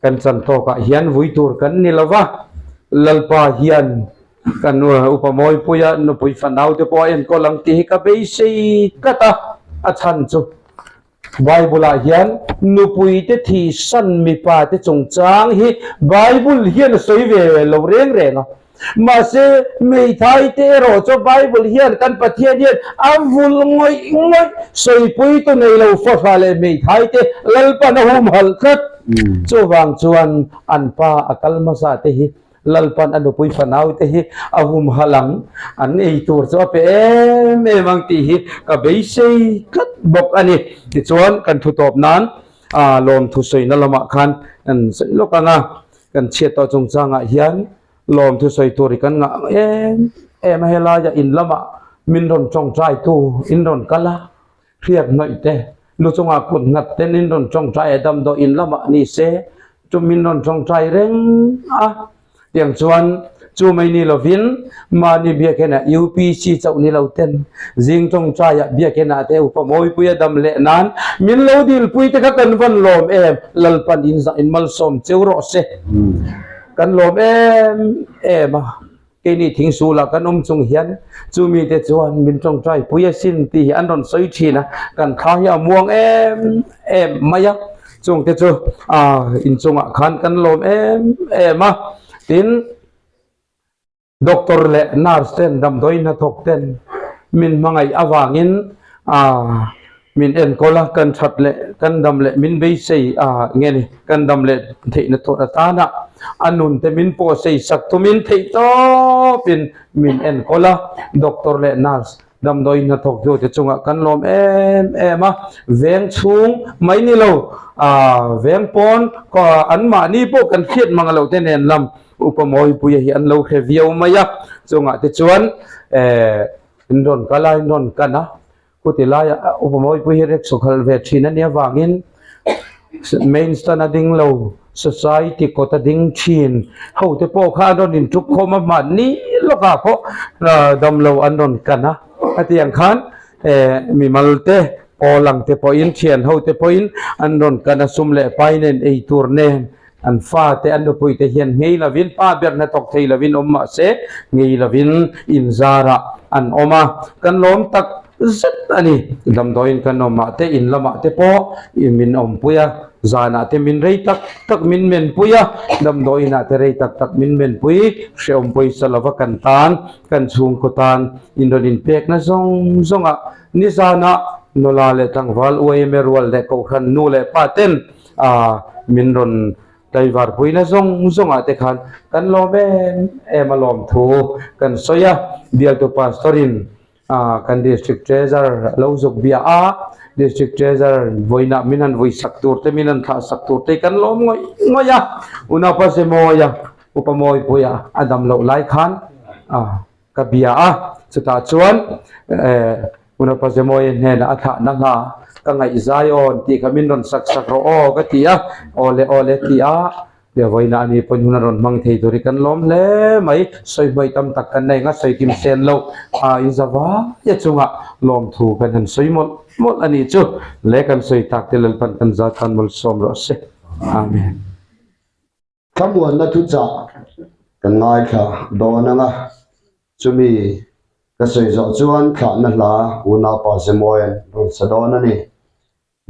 Kan chan tawkah hian vui tur kan ni lo va, Lalpa hian kan upa Mawipuia nupui fanaute pawh a enkawl ang tih hi ka beisei tlat a, a chhan chu Bible-ah hian nupuite thihsan mipate chungchang hi Bible hian a sawi ve lo reng reng a. Mahse, hmeithai te erawh chu Bible hian kan Pathian hian a vul ngawih ngawih, sawipui tu nei lo fahra leh hmeithai te Lalpan a humhalh tlat. Chuvang chuan an pa a kal hmasa te hi Lalpan a nupui fanau te hi a humhalh ang, an ei tur chu a pe em em ang tih hi ka beisei tlat bawk a ni. Tichuan kan thu tawp nan lawmthu sawina lamah khan kan sawi lawk ang a. Kan chhiat tawh chungchangah hian lawmthu sawi tur hi kan ngah em em a, helaia in lamah min rawn tawngtai tu in rawn kal a, hriat hnawih te, lu chungah kut nghat ten in rawn tawngtai a, damdawi in lamah ni se chu min rawn tawngtai reng a, tiang chuan chu mai ni lovin mahni biakinah UPC chauh ni lo ten Zing tawngtaiah biakinah te upa Mawipuia dam leh nan min lo dilpui te kha kan van lawm em, Lalpan in zah in malsawm cheu rawh se. Kan lawm em em a, keini thingsulah kan awm chung hian chu mite chuan min tawngtai pui asin tih hi an rawn sawi thin a, kan thla hi a muang em em mai a, chungte chu inchungah khan kan lawm em em a, tin. Doctor leh nurse ten damdawi hnathawk ten min hmangaih avangin min enkawl a, kan that leh kan dam leh min beisei a nge ni, kan dam leh theihna tur atana a nun te min pawhsei sak tumin theih tawpin min enkawl a, doctor leh nurse damdawi hnathawk tu te chungah kan lawm em em a, veng chhung mai ni lo veng pawn anmahni pawh kan hriat mang loh te nen lam Upa Mawipuia hi an lo hre viau mai a, chungah te chuan eh in rawn kal a, in rawn kan a, khuti laia Upa Mawipuia hi rickshaw khalh ve thin a nih avangin main stand a ding lo, society kawt a ding thin, ho te pawh kha an rawn intup khawm a, mahni lawkah pawh damlo an rawn kan a, hetiang khan eh mimal te pawl ang te pawhin thian ho te pawhin an rawn kan a, sum leh pai nen ei tur nen An fate, an nupuite hian nghei lovin, pa ber hnathawk thei lovin awm mah se, nghei lovin inzarah an awm a. Kan lawm tak zet a ni. Damdawiin kan awm ah te, in lamah te pawh min awmpui a, zanah te min rei tak tak min menpui a, damdawiin ah te rei tak tak min menpui, hrehawm pawisa lova kan tan, kan chhungkaw tan inrawn inpekna zawng zawng ah nizanah nula leh tlangval uaime rual leh kohhran nu leh pa ten ah min rawn Tlaivar puina zawng zawngah te khan kan lawm em em a lawm thu kan sawi a, bialtu pastor in kan district treasurer a lo zuk bia a, district treasurer vawiinah min han vui sak tur te min han thlah sak tur te kan lawm ngawih ngawih a, unaupa Zemawia upa Mawipuia a dam loh lai khan ka bia a, chutah chuan Unaupa Zemawia hnenah a thlahna hla ka ngaihzai awn tih kha min rawn sak sak rawh aw ka ti a, aw le aw le ti a, Biavawiina a ni pawhin hun a rawn hmang thei tur hi kan lawm hle mai, sawi hmawih tam tak kan nei anga sawi kim sen loh a inza vaia chungah lawmthu kan han sawi mawlh mawlh a nih chu le kan sawi tak te Lalpan kan zat khan mawlsawm rawh se. Amen. Thlamuanna thuchah kan ngaithla dawn ang a, chumi ka sawi zawh chuan thlahna hla unaupa Zemuain rawn sa dawn a ni.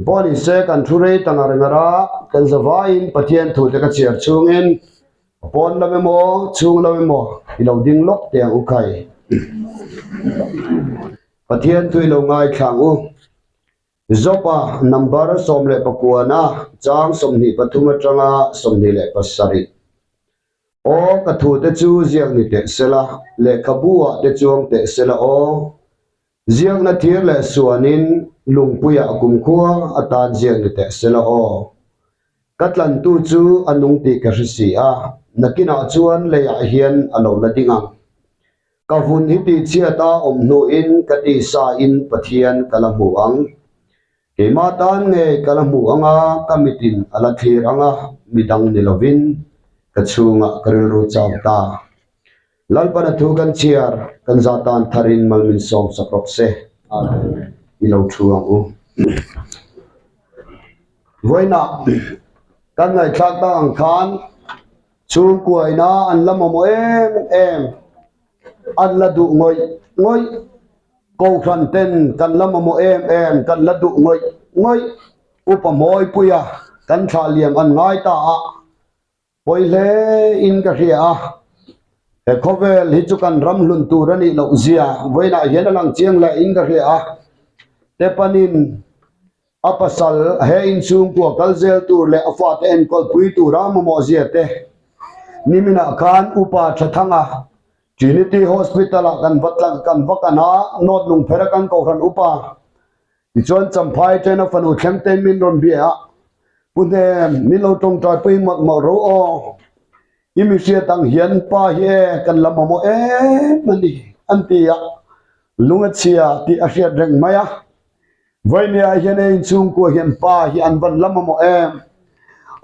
Pawh ni se kan thu rei ta ngar ngar a, kan zavaiin Pathian thute ka chhiar chhungin pawn lam emaw chhung lam emaw i lo ding lawk teh ang u khai. Pathian thu i lo ngaithla ang u. Jopa number 14 chang 23 atanga 27. Aw ka thute chu ziak ni teh sela, lehkhabu ah te chuang teh sela aw. Ziakna thir leh suanin lungpuiah kumkhua atan ziak ni teh sela aw. Ka tlantu chu a nung tih ka hre si a, nakinah chuan leiah hian a lo la ding ang. Ka vun hi tihchhiat a awm hnuin ka tisa in Pathian ka la hmu ang. Keimah tan nge ka la hmu ang a, ka mitin a la thlir ang a, midang ni lovin ka chhungah ka rilru chau ta. Lalpan a thu kan chhiar, kan za tan tharin mal min sawm sak rawk se. Amen. I lo thu ang u. Vawiinah kan ngaihthlak tak ang khan Chhungkuaina an la mamawh em em, an la duh ngawih ngawih, Kohhran ten kan la mamawh em em, kan la duh ngawih ngawih, Upa Mawipuia kan thlah liam an ngai ta a, pawi hle in ka hria a, he khawvel hi chu kan ram hlun tur a nih loh zia vawiinah hian a lang chiang leh in ka hria a, Tepanin A pasal he inchhungkua kal zel tur leh a fate enkawl pui tura mamawh zia te niminah khan Upa Thathanga Trinity Hospital ah kan va tlang kan va kan a, North Lungphera kan kohhran upa tichuan Champhai ṭhen a fanu thleng tein min rawn bia a, Pu Hnem, min lo tawngtai pui mawlh mawlh ro aw, i mi hriat ang hian pa hi e kan la mamawh em a ni an ti a, lung a chhia tih a hriat reng mai a. Vawinia hian ei inchhungkua hian pa hi an van la mamawh em?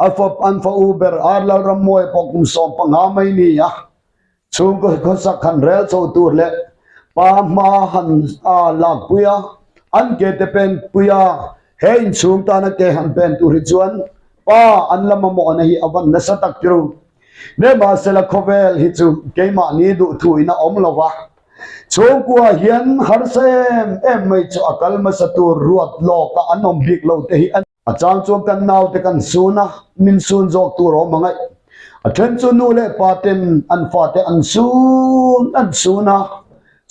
A fap an fa u ber Ar Lalrammuai pawh kum 15 mai ni a, chhungkaw khawsak han rel chho tur leh pa hma han a lakpui a, an ke te pen pui a, he inchhung tana ke han pen tur hi chuan pa an la mamawhna hi a van nasa tak tirh. Nimahsela khawvel hi chu keimahni duhthuin a awm lo va, Chhungkua hian harsa em em mai chu a kal hmasa tur ruat lawk a an awm bik lo te hi a ni. A chang chuan kan naute kan sun a, min sun zawk tur a awm ang aih. A then chu nu leh pa ten an fate an sun an sun a,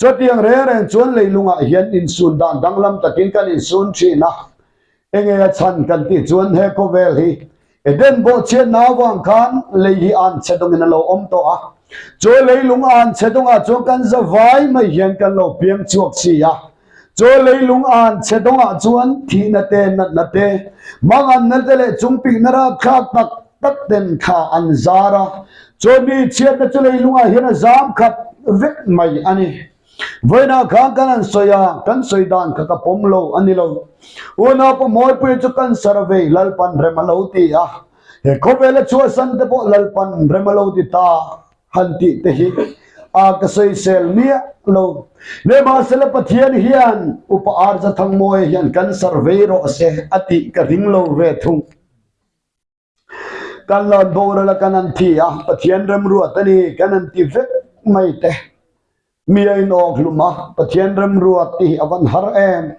chutiang reng reng chuan leilungah hian insun dan danglam takin kan insun thin a. Enge a chhan kan tih chuan he khawvel hi Eden bawhchhiatna avang khan lei hi an chhe dawngin a lo awm tawh a. Chu leilung an chhe dawngah chuan kan za vai mai hian kan lo piang chhuak si a. Chu leilung an chhe dawngah chuan thihna te, natna te, manganna te leh chungpikna rapthlak tak tak ten kha an zar a. Chu mi chhiatna chu leilungah hian a zam khat vek mai a ni. Vawiinah khan kan han sawi a, kan sawi dan kha ka pawm lo a ni lo. Unaupa Mawipuia chu cancer a vei Lalpan rem a lo ti a, he khawvela chhuahsan te pawh Lalpan rem a lo ti ta han tih te hi a ka sawisel miah lo. Nimahsela Pathian hian Upa Arza Thangmawia hian cancer vei rawh se a tih ka ring lo ve thung. Kan lawn boral a kan an thi a, Pathian remruat a ni kan an ti vek mai te. Mi a in awk hlum a, Pathian remruat tih hi a van har em?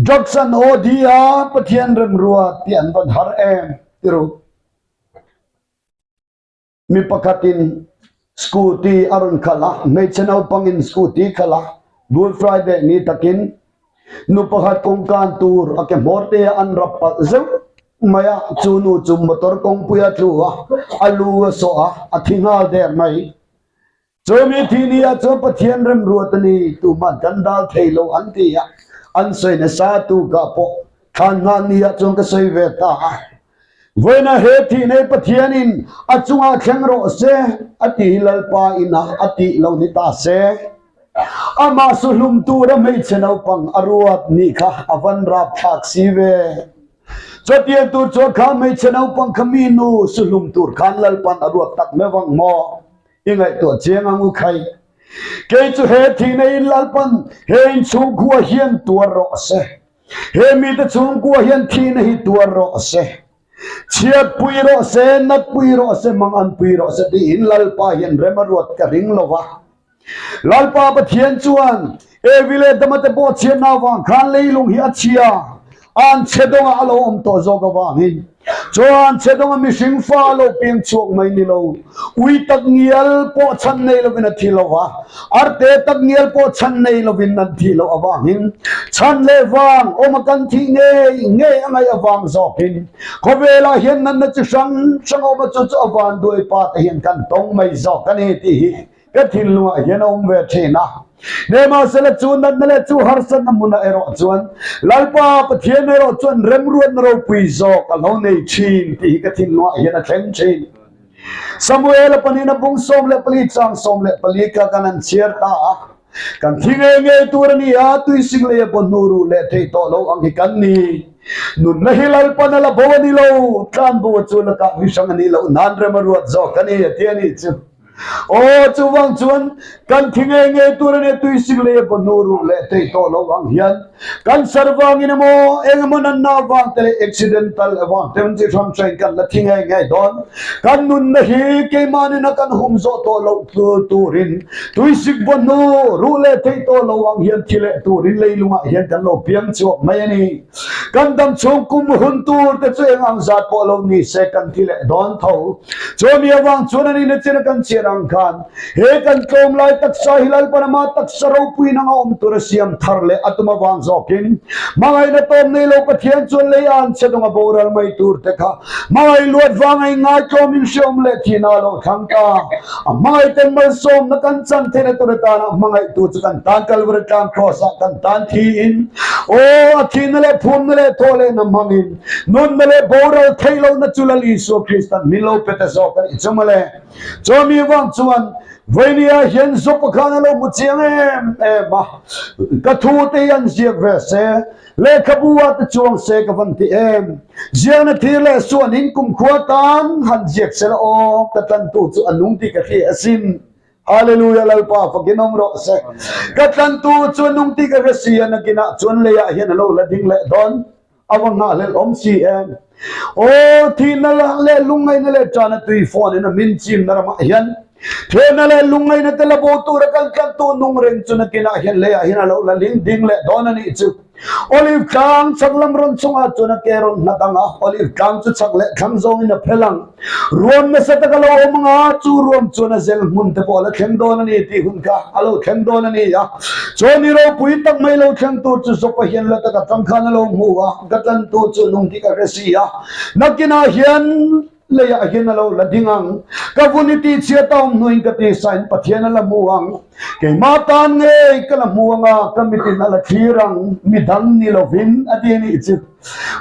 Drugs an OD a, Pathian remruat tih an van har em? Ti ru. Mi pakhatin scooty a rawn khalh a, hmeichhe naupangin scooty khalh a, Good Friday ni takin nu pakhat kawngkan tur a ke hmawr te a an rap palh zeuh mai a, chu nu chu motor kawngpui a tlu a, a lu a sawh a, a thi nghal der mai. Chumi thi ni ah chuan Pathian remruat a ni, tuman kan dal thei lo an ti a, an sawi nasa tu ka pawh thlan nghal ni ah chuan ka sawi ve ta a. Vawiina he thih nei Pathianin a chungah thleng rawh se a ti hi Lalpa ina a tih lo ni ta se. Amah suhlum tura hmeichhe naupang a ruat nih kha a van rapthlak si ve. Chutiang tur chuan kha hmeichhe naupang kha mi nu suhlum tur khan Lalpan a ruat tak meuh ang maw? I ngaihtuah chiang ang u khai. Kei chu he thihna in Lalpan he inchhungkhua hian tuar rawh se. He mite chhungkua hian thihna hi tuar rawh se. Chhiat pui rawh se, nat pui rawh se, mangan pui rawh se tiin Lalpa hian rem a ruat ka ring lo va. Lalpa Pathian chuan Evi leh Adama te pawh chhiatna avang khan leilung hi a chhia, an chhe dawngah a lo awm tawh zawk avangin chuan chhe dawnga mihring fa a lo piang chhuak mai ni lo. Ui tak ngial pawh chhan nei lovin a thi lo va, arte tak ngial pawh chhan nei lovin an thih loh avangin chhan leh vang awma kan thih ngei ngei a ngaih avang zawkin khawvelah hian natna chi hrang hrang awma chu chu a vanduai pa te hian kan tawng mai zawk a ni tih hi ka thinlungah hian a awm ve thin a. Nimahsela chu natna leh chu harsatna hmunah erawh chuan Lalpa Pathian erawh chuan remruatna ropui zawk a lo nei thin tih hi ka thinlungah hian a thleng thin. Samuela panin a bung 14 chang 14 kha kan han chhiar ta a. Kan thi ngei ngei tur a ni a, tuising lei a baw hnu ruh leh thei tawh lo ang hi kan ni. Nunna hi Lalpan a la bo a ni lo, tlanbo a chu lakah mi hrang a nih loh nan rem a ruat zawk a ni a ti a nih chu. Aw, chuvang chuan kan thi ngei ngei tur a nia tuisik lei a baw hnu ruh leh thei tawh lo ang hian kan sar vangin emaw eng emaw nanna avang te leh accidental avang te chi hrang hrangin kan la thi ngei ngei dawn. Kan nunna hi keimahnin a kan hum zawh tawh loh turin tuisik baw hnu ruh leh thei tawh lo ang hian thi leh turin leilungah hian kan lo piang chhuak mai a ni. Kan dam chhung kum hun tur te chu eng ang zat pawh lo ni se kan ti leh dawn tho. Chumi avang chuan a nihna chin a kan chhiar ang khan he kan tlawm lai taksa hi Lalpan ama taksa ropui nanga awm tur a siam thar leh a tum avang zawkin hmangaihna tawm nei lo Pathian chuan lei an che dawnga boral mai tur te kha hmangaih luat vanga inngaitlawm in hreawm leh thihna a lo thlang ta. A hmangaihten malsawmna kan chan theihna tur atana hmangaihtu chu kan tan Kalvari tlang Kraws ah kan tan thiin aw a thihna leh phumna leh thaw lehna hmangin nunna leh boral theih lohna chu Lal Isua Kristan min lo pe ta zawk a nih chu mawle. Chumi vang chuan Vainia hian Zopa khan a lo hmu chiang em em a, ka thu te hi an ziak ve se, Lehkhabu ah te chuang se ka van ti em? Ziakna thir leh suanin kumkhua tan han ziak se la aw, ka tlantu chu a nung tih ka hria asin. Hallelujah Lalpa fakin awm rawh se. Ka tlantu chu a nung tih ka hre si a, nakinah chuan leiah hian a lo la ding leh dawn. A va nghahhlelh awm si em? Aw, thihna leh lungngaihna leh ṭana tui phone in a min chimna ramah hian thehna leh lungngaihna te la bo tura kan tlantu nung reng chu nakinah hian leiah hian a lo la ling ding leh dawn a nih chu. Olive tlang chhak lam rawn chungah chuan a ke rawn nghat ang a, olive tlang chu chhak leh thlang zawngin a phel ang. Ruam nasa tak a lo awm ang a, chu ruam chuan a zel hmun te pawh a la thleng dawn a ni tih hun kha a lo thleng dawn a ni a. Chuan ni ropui tak mai lo thleng tur chu Zopa hian la taka tang khan a lo hmu a, ka tlantu chu nung tih ka hre si a, nakinah hian leiah hian a lo la ding ang, ka vun i tihchhiat a awm hnuin ka tisain Pathian a la hmu ang, keimah tan ngei ka la hmu ang a, ka mitin a la thlir ang, midang ni lovin a ti a nih chu.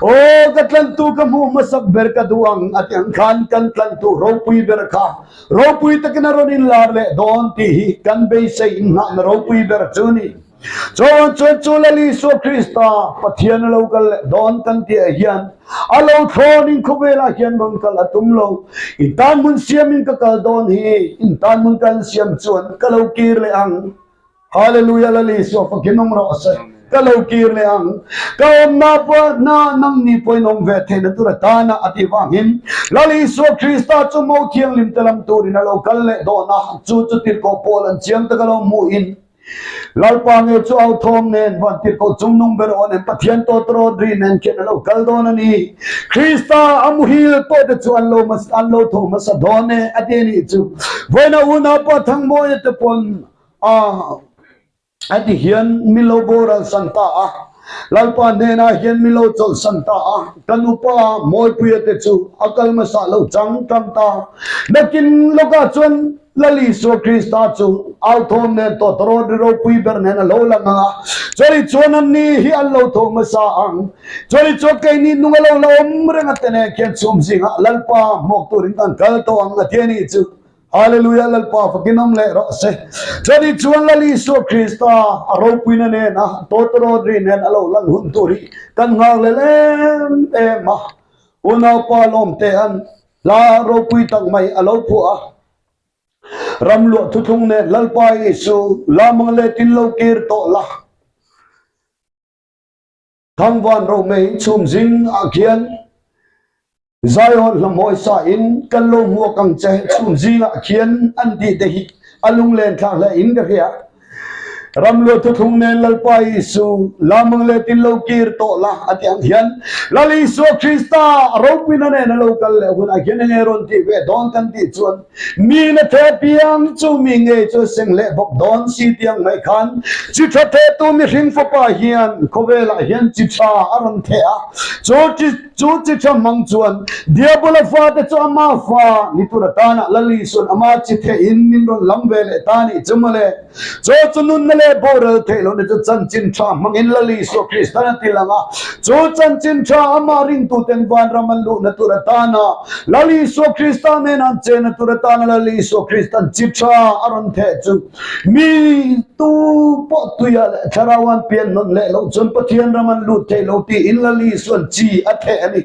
Aw, ka tlantu ka hmuh hmasak ber ka duh ang a ti ang khan kan tlantu ropui ber kha ropui takin a rawn inlar leh dawn tih hi kan beisei inngahna ropui ber chu a ni. Chuan chuan chu Lal Isua Krista Pathian a lo kal leh dawn kan tih ah hian a lo thlawnin khawvelah hian rawn kal a tum lo. In tan hmun siamin ka kal dawn hi, in tan hmun ka insiam chuan ka lo kir leh ang. Hallelujah Lal Isua fakin awm rawh se. Ka lo kir leh ang. Ka awmna pawh na nang ni pawhin awm ve theihna tur atana a tih vangin Lal Isua Krista chu mo thianghlim te lam turin a lo kal leh dawn a, chu chu tirhkoh Paul an chiang tak a lo hmuhin. Lalpa nge chu au thawm nen van tirhkoh chungnung ber aw nen Pathian tawtrawt ri nen khian a lo kal dawn a ni. Krista a muhil pawh te chu an lo an lo tho hmasa dawn e a ti a nih chu. Vawiina unaupa Thangmawia te pawn a a ti hian min lo boral san ta a. Lalpa hnenah hian min lo chawlh san ta a. Kan upa Mawipuia te chu a kal hmasa lo chang chang ta. Nakin lawkah chuan Lal Isua Krista chu authawm nen tawtawrawt ri ropui ber nen a lo lang ang a, chawlih chuan anni hi an lo tho hmasa ang. Chawlih chuan keini nung a lo la awm reng a te nen khian chhum zingah Lalpa hmuak turin kan kal tawh ang a ti a nih chu. Hallelujah Lalpa fakin awm leh rawh se. Chawlih chuan Lal Isua Krista a ropuina nena tawtawrawt ri nen a lo lan hun tur hi kan nghak lel em em a. Unaupa lawmte an Hla ropui tak mai a lo phuah a. Ram luah thuthlung nen Lalpa Isu lamang let in lo kir tawh la. Thangvan romei chhum zing ah khian Zion hlahmawi sa in kan lo hmuak ang che chhum zing ah khian an tih te hi a lunglen thlak hle in ka hria. Ram luah thuthlung nen Lalpa Isu lamang let in lo kir tawh la a ti ang hian Lal Isua Krista a ropuina nen a lo kal leh hunah hian enge rawn tih ve dawn kan tih chuan mi na the piang chu mi ngei chu a seng leh bawk dawn si ti ang mai khan chi tha the tu mihring fapa hian khawvelah hian chi tha a rawn the a chu chi chu chi tha hmang chuan Diabola fate chu ama fa ni tur atana Lal Isuan ama chi the in min rawn lam ve leh ta nih chu mawle. Chaw chu nunna leh boral theih lohna chu chanchin tha hmangin Lal Isua Kristan a ti lang a. Chu chanchin tha amah ringtuten vanram an luhna tur atana Lal Isua Krista nen an chenna tur atana Lal Isua Kristan chi tha a rawn theh chu mi tu pawh tuia leh thlarau an pian nawn leh loh chuan Pathian ram an lut thei lo tiin Lal Isuan chi a theh a ni.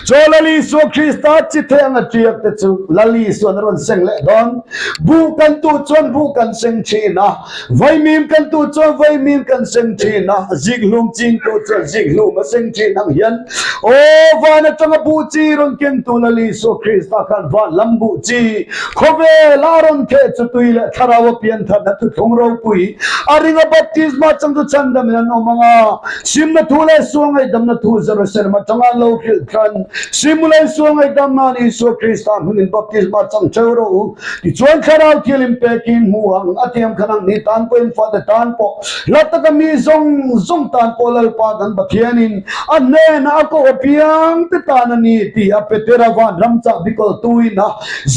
Chaw Lal Isua Krista chi thei anga tiak te chu Lal Isuan a rawn seng leh dawn. Buh kan tuh chuan buh kan seng thin a, vaimim kan tuh chuan vaimim kan seng thin a, zikhlum ching tuh chuan zikhlum a seng thin ang hian aw van atanga buh chi rawn keng tu Lal Isua Krista khan van lam buh chi khawvel a rawn theh chu tui leh thlarau a pian thatna thuthlung ropui a ringa baptisma chang chu chhandamin an awm ang a. Simna thu leh sual ngaihdamna thu Jerusalem atanga an lo hrilh khan Simu leh sual ngaihdam nan Isua Krista hmingin baptisma chang theuh rawh u. Tichuan Thlarau thialim pekin hmu ang a tiam khan ang ni tan pawhin fate tan pawh hla taka mi zawng zawng tan pawh Lalpa kan Pathianin a hnenah a koh apiang te tan a ni tih a Petera van ram chah bikawltuin a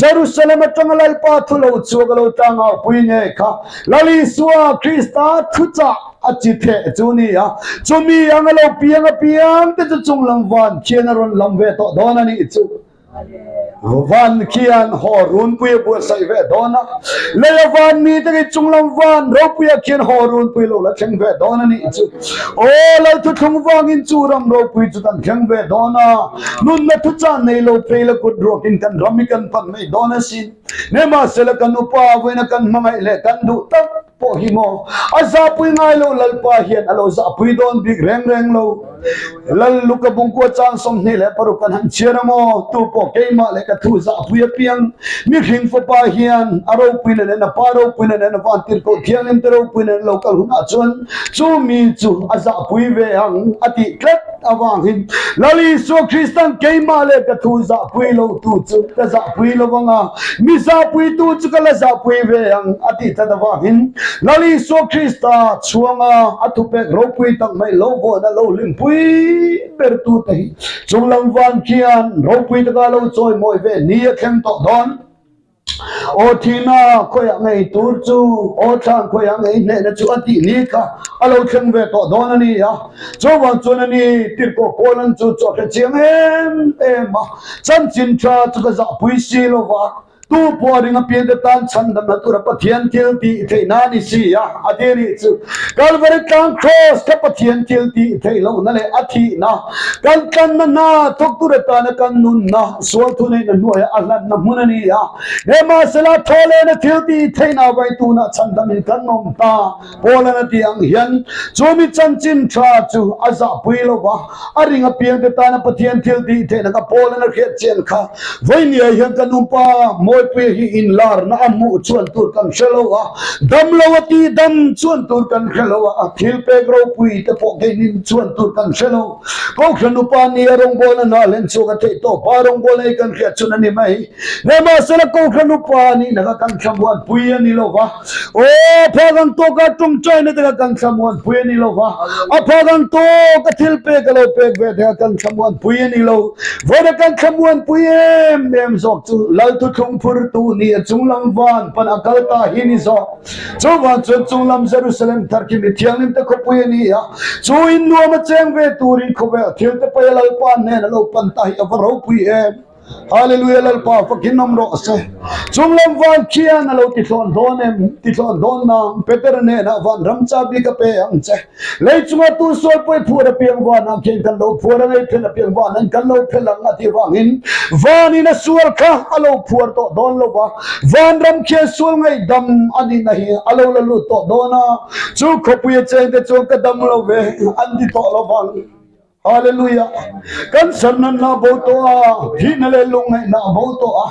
Jerusalem atanga Lalpa thu lo chhuak a lo tlangau-pui nge kha Lal Isua Krista thuchah a chi theh chu ni a, chumi anga lo piang apiang te chu chunglam van khian a rawn lam ve tawh dawn a nih chu. Van khian haw runpui a buatsaih ve dawn a, leia van mi te khi chunglam van ropuia khian haw runpui lo la thleng ve dawn a nih chu. Aw Lal thuthlung vangin chu ram ropui chu kan thleng ve dawn a, nunna thuchah nei lo phei la kut ruakin kan ram hi kan pan mai dawn asin. Nimahsela kan upa vawiina kan hmangaih leh kan duh tak pawh hi maw a zahpui ngai lo Lalpa hian a lo zahpui dawn bik reng reng lo. Lal Luka bungkua chang 26 kan han chhiar a maw? Tu pawh keimah leh ka thu zahpui apiang mihring fapa hian a ropuina nen a pa ropuina nen a vantirhkoh thianghlim te ropuina nen lo kal hunah chuan chu mi chu a zahpui ve ang a tih tlat avangin Lal Isua Kristan keimah leh ka thu zahpui lo tu chu ka zahpui lo vang a, mi zahpui tu chu ka la zahpui ve ang a tih tlat avangin Lal Isua Krista chhuanga a thupek ropui tak mai lo vawn a lo hlimpui ber tu te hi chunglam van khian ropui taka lo chawimawi ve ni a thleng tawh dawn. Aw thihna khawiah ngei tur chu aw thlan khawiah ngei hnehna chu a tih ni kha a lo thleng ve tawh dawn a ni a. Chuvang chuan a ni tirhkoh Paulan chu chu a hre chiang em em a, chanchin tha chu ka zahpui si lo va, tu pawh a ring apiang te tan chhandamna tura Pathian thil tih theihna a ni si a, a ti a nih chu. Kalvari tlang Kraws kha Pathian thil tih theih lohna leh a thihna, kan tlanna hna thawk tur atana kan nunna sual thuneihna hnuaia a hlanna hmun a ni a. Nimahsela, thawhlehna thil tih theihna vai tunah chhandamin kan awm ta. Paulan a tih ang hian chumi chanchin tha chu a zahpui lo va, a ring apiangte tana Pathian thil tih theihna kha Paulan a hriat chian kha. Vawinia hian kan upa mawi. Mawipuia hi inlarna a hmuh chuan tur kan hre lo a, dam lo a tih dam chuan tur kan hre lo a, a thil pek ropui te pawh keinin chuan tur kan hre lo. Kohhran upa nia rawngbawlna hna hlen chhuak a theih tawh pa rawngbawlna hi kan hriat chhun a ni mai. Nimahsela Kohhran upa nihna kha kan thlamuanpui a ni lo va, aw a phak ang tawka tawngtaina te kha kan thlamuanpui a ni lo va, a phak ang tawka thil pek a lo pek ve te kha kan thlamuanpui a ni lo. Vawiin a kan thlamuanpui em em zawk chu Lal thuthlung phurtu ni a chunglam van pan a kal ta hi ni zawk. Chuvang chuan chunglam Jerusalem thar khi mi thianghlim te khawpui a ni a, chu in nuam a cheng ve turin khawvel thil te paia Lalpa hnen a lo pan ta hi a va ropui em! Hallelujah Lalpa fakin awm rawh se. Chunglam van khian a lo ti thlawn dawn em? Ti thlawn dawn nang Peter hnenah van ram chabi ka pe ang che. Lei chunga tu sual pawi phuar apiang vanah khian kan lo phuar ang, ei phel apiang vanan kan lo phel ang a tih vangin vanin a sual kha a lo phuar tawh dawn lo va, vanram khian sual ngaihdam a nihna hi a lo la lut tawh dawn a, chu khawpui a chengte chuan ka dam lo ve an ti tawh lo vang. Hallelujah! Kan sarnanna a bo tawh a, thihna leh lungngaihna a bo tawh a.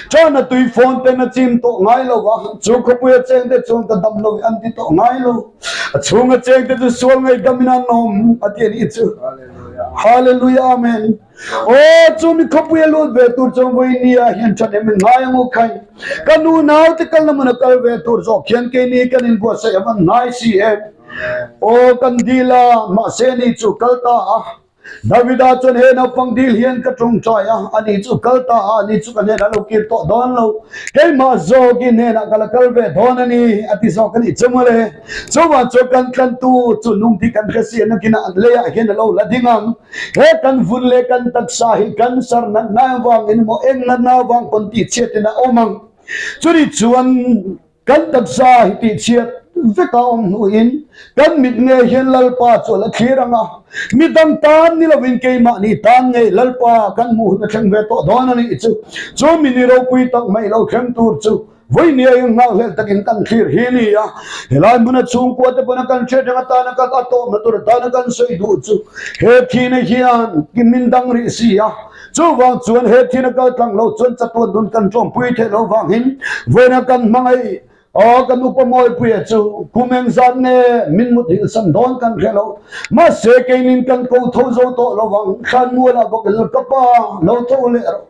Chana tui phone ten a chim tawh ngai lo va, chu khawpui a chengte chuan ka dam lo an ti tawh ngai lo. A chhung a chengte chu sual ngaihdam in an awm a ti a nih chu. Hallelujah Amen. Aw chu mi khawpui a lut ve tur chuan vawi nia hian ṭhahnem in ngai ang u khai. Ka nu nau te kal lamah a kal ve tur zawk hian keini kan inbuatsaih a van ngai si em. Aw kan dil a, mahse ni chu kal ta a. Davida chuan he naupang dil hian ka tawngtai a, ani chu kal ta a, ani chu ka hnenah lo kir tawh dawn lo, keimah zawkin hnenah ka la kal ve dawn a ni, a ti zawk a nih chu mawle. Chuvang chuan kan tlantu chu nung tih kan hre si a, nakinah an leiah hian a lo la ding ang. He kan vun leh kan taksa hi cancer natna avangin emaw eng natna avang pawn tihchhiatin a awm ang. Chutih chuan Kan taksa hi tihchhiat vek a awm hnuin kan mit ngei hian Lalpa chu a la thlir ang a, midang tan ni lovin keimahni tan ngei Lalpa kan hmuh hun a thleng ve tawh dawn a nih chu. Chu mi ni ropui tak mai lo thleng tur chu vawinia in nghakhlel takin kan thlir hi a ni a. Helai hmuna chhungkua te pawna kan hriat reng atana kan a tawhna tur atana kan sawi duh chu he thihna hian min dang rih si a. Chuvang chuan he thil a kal tlang lo chuan chatuan nun kan tlawmpui theih loh vangin vawiina kan hmangaih aw kan upa Mawipuia chu kum eng zat nge min mut hilsan dawn kan hre lo. Mahse keinin kan ko tho zo tawh lo vang, Thlanmualah bawk in ka pa lo tho leh rawh,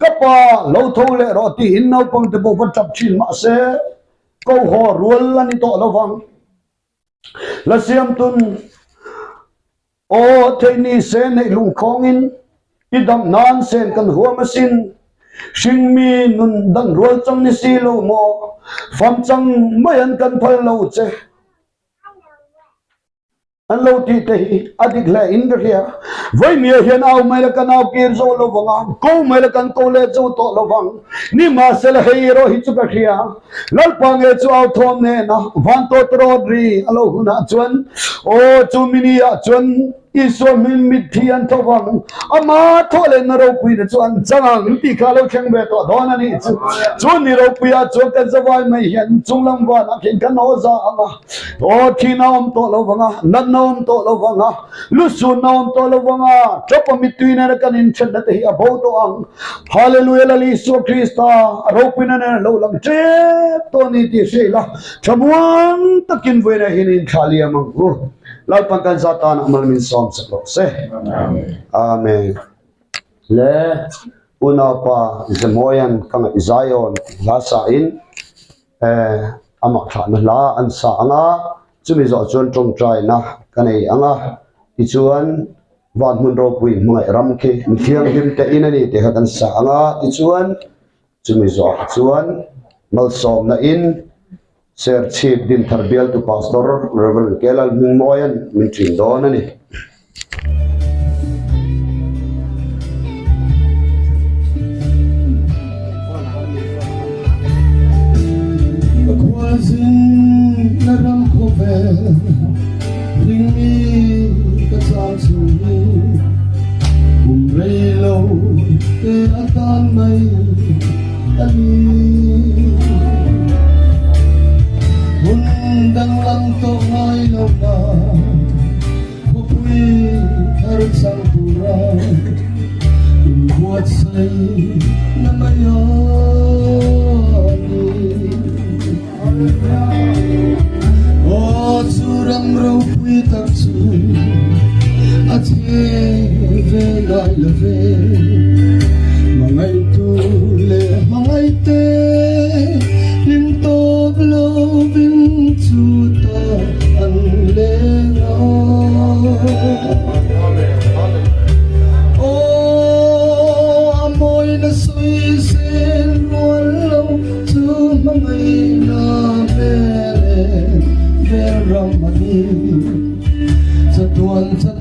ka pa lo tho leh rawh tiin naupangte pawh va tap thin mahse ko haw rual a ni tawh lo vang. La siam tun. Aw, theih ni se neih lungkhawngin i damh nan sen kan huam asin. Hringmi nun dan rual chang ni si lo maw, fam chang mai an kan phal lo che. An lo tih te hi a dik hle in ka hria. Vawimia hian au mai la kan au kir zo lo vang a, ko mai la kan ko let zo tawh lo vang. Nimahsela hei erawh hi chu ka hria. Lalpa nge chu au thawm nena van tawt rawt ri a lo hunah chuan, Aw, chu mini ah chuan Isua hming mitthi an tho vang, ama thawh leh na ropuina chu an chang ang tih kha a lo thleng ve tawh dawn a nih chu. Chu ni ropuiah chuan kan zavai mai hian chunglam vanah khian kan haw za ang a, aw, thihna awm tawh lo vang a, natna awm tawh lo vang a, Lusun a awm tawh lo vang a, ṭawpa mittui nena kan inthenna te hi a bo tawh ang. Hallelujah Lal Isua Krista a ropuina nen a lo lang ṭep tawh a ni tih hria ila, thlamuang takin vawiinah hian inthlah liam ang u. Lalpan kan za tanah mal min sawm chak rawh se. Amen. Le unaupa Zemawian ka ngaih Zion tih hla sa in amah thlahna hla an sa ang a, chumi zawh chuan tawngtaina ka nei ang a, tichuan van hmun ropui hmangaih ram khi mi thianghlim te in a ni tih kha kan sa ang a, tichuan chumi zawh chuan malsawmna in Serchhip Dinthar bialtu Pastor Rev. Kelal Hmingmawia'n min thin dawn a ni. Ka khualzin na ram khawvel ringmi ka chang chung hi kum rei lo te atan mai a ni. Hun danglam tawh ngai lo na Khawpui thar chang tura inbuatsaih na mai a.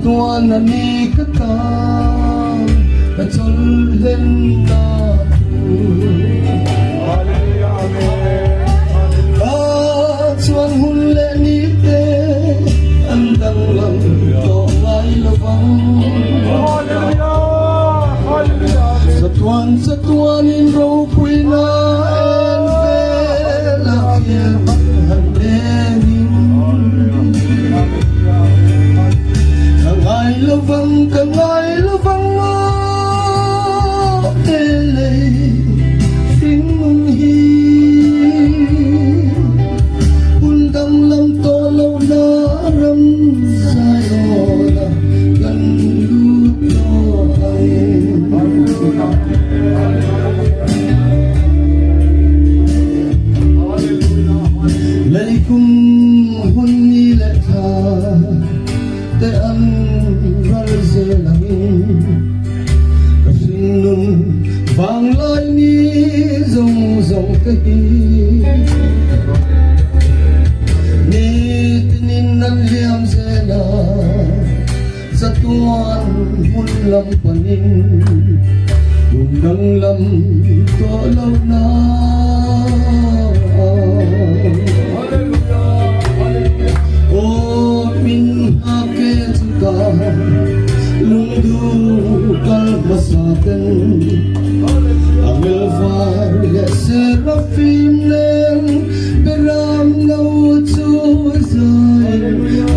Chatuan a ni ka tan ka chawlh hlen na tur. Ka chuan hun leh ni te an danglam tawh ngai lo vang. Chatuan chatuanin ropuina en velah hian han lengin. Ka ngai lo vang, ka ngai lo vang aw he lei hringnun hi. Hun danglam tawh lohna ram Zion-a kan lut tawh ang. Lei kum hun ni leh thla te an ral zel angin ka hringnun vanglai ni zawng zawng te hi nitinin an liam zel a. Chatuan hmun lam panin hun danglam tawh lo na. Aw min nghak e chuta lungdu kal hmasa ten Angel var leh Seraphim nen Beram no chu zai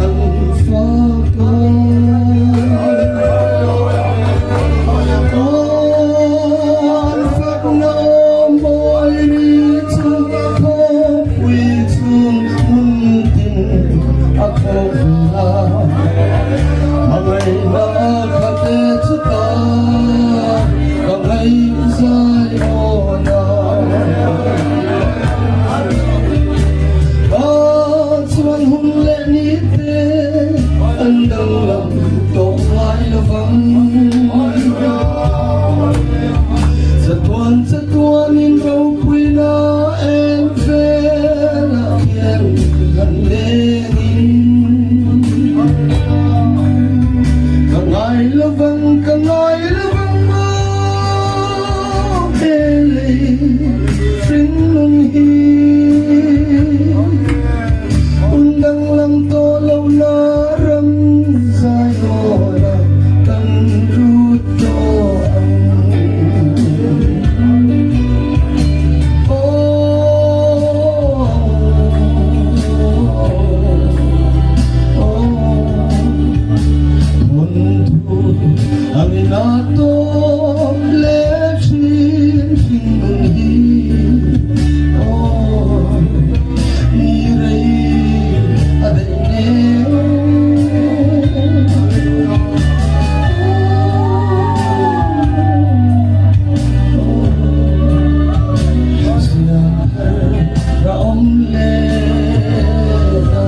an fak a. Aw an fak na mawi ri chu khawpui chhung hmun tin a khawk vel a. Hmangaihna khate chu ta ka ngaihzai awn a. Chuan hun leh ni te an danglam tawh ngai lovang. Chatuan chatuanin ropuina eng velah khian han lengin. Ka ngai lovang, ka ngai lovang maw he lei. Hringnun hi hun danglam tawh lohna ram zai dawna kan lut tawh ang. Thawnthu angin a tawp leh thin hringnun hi aw ni rei a daih nge aw siam thar a awm leh ta.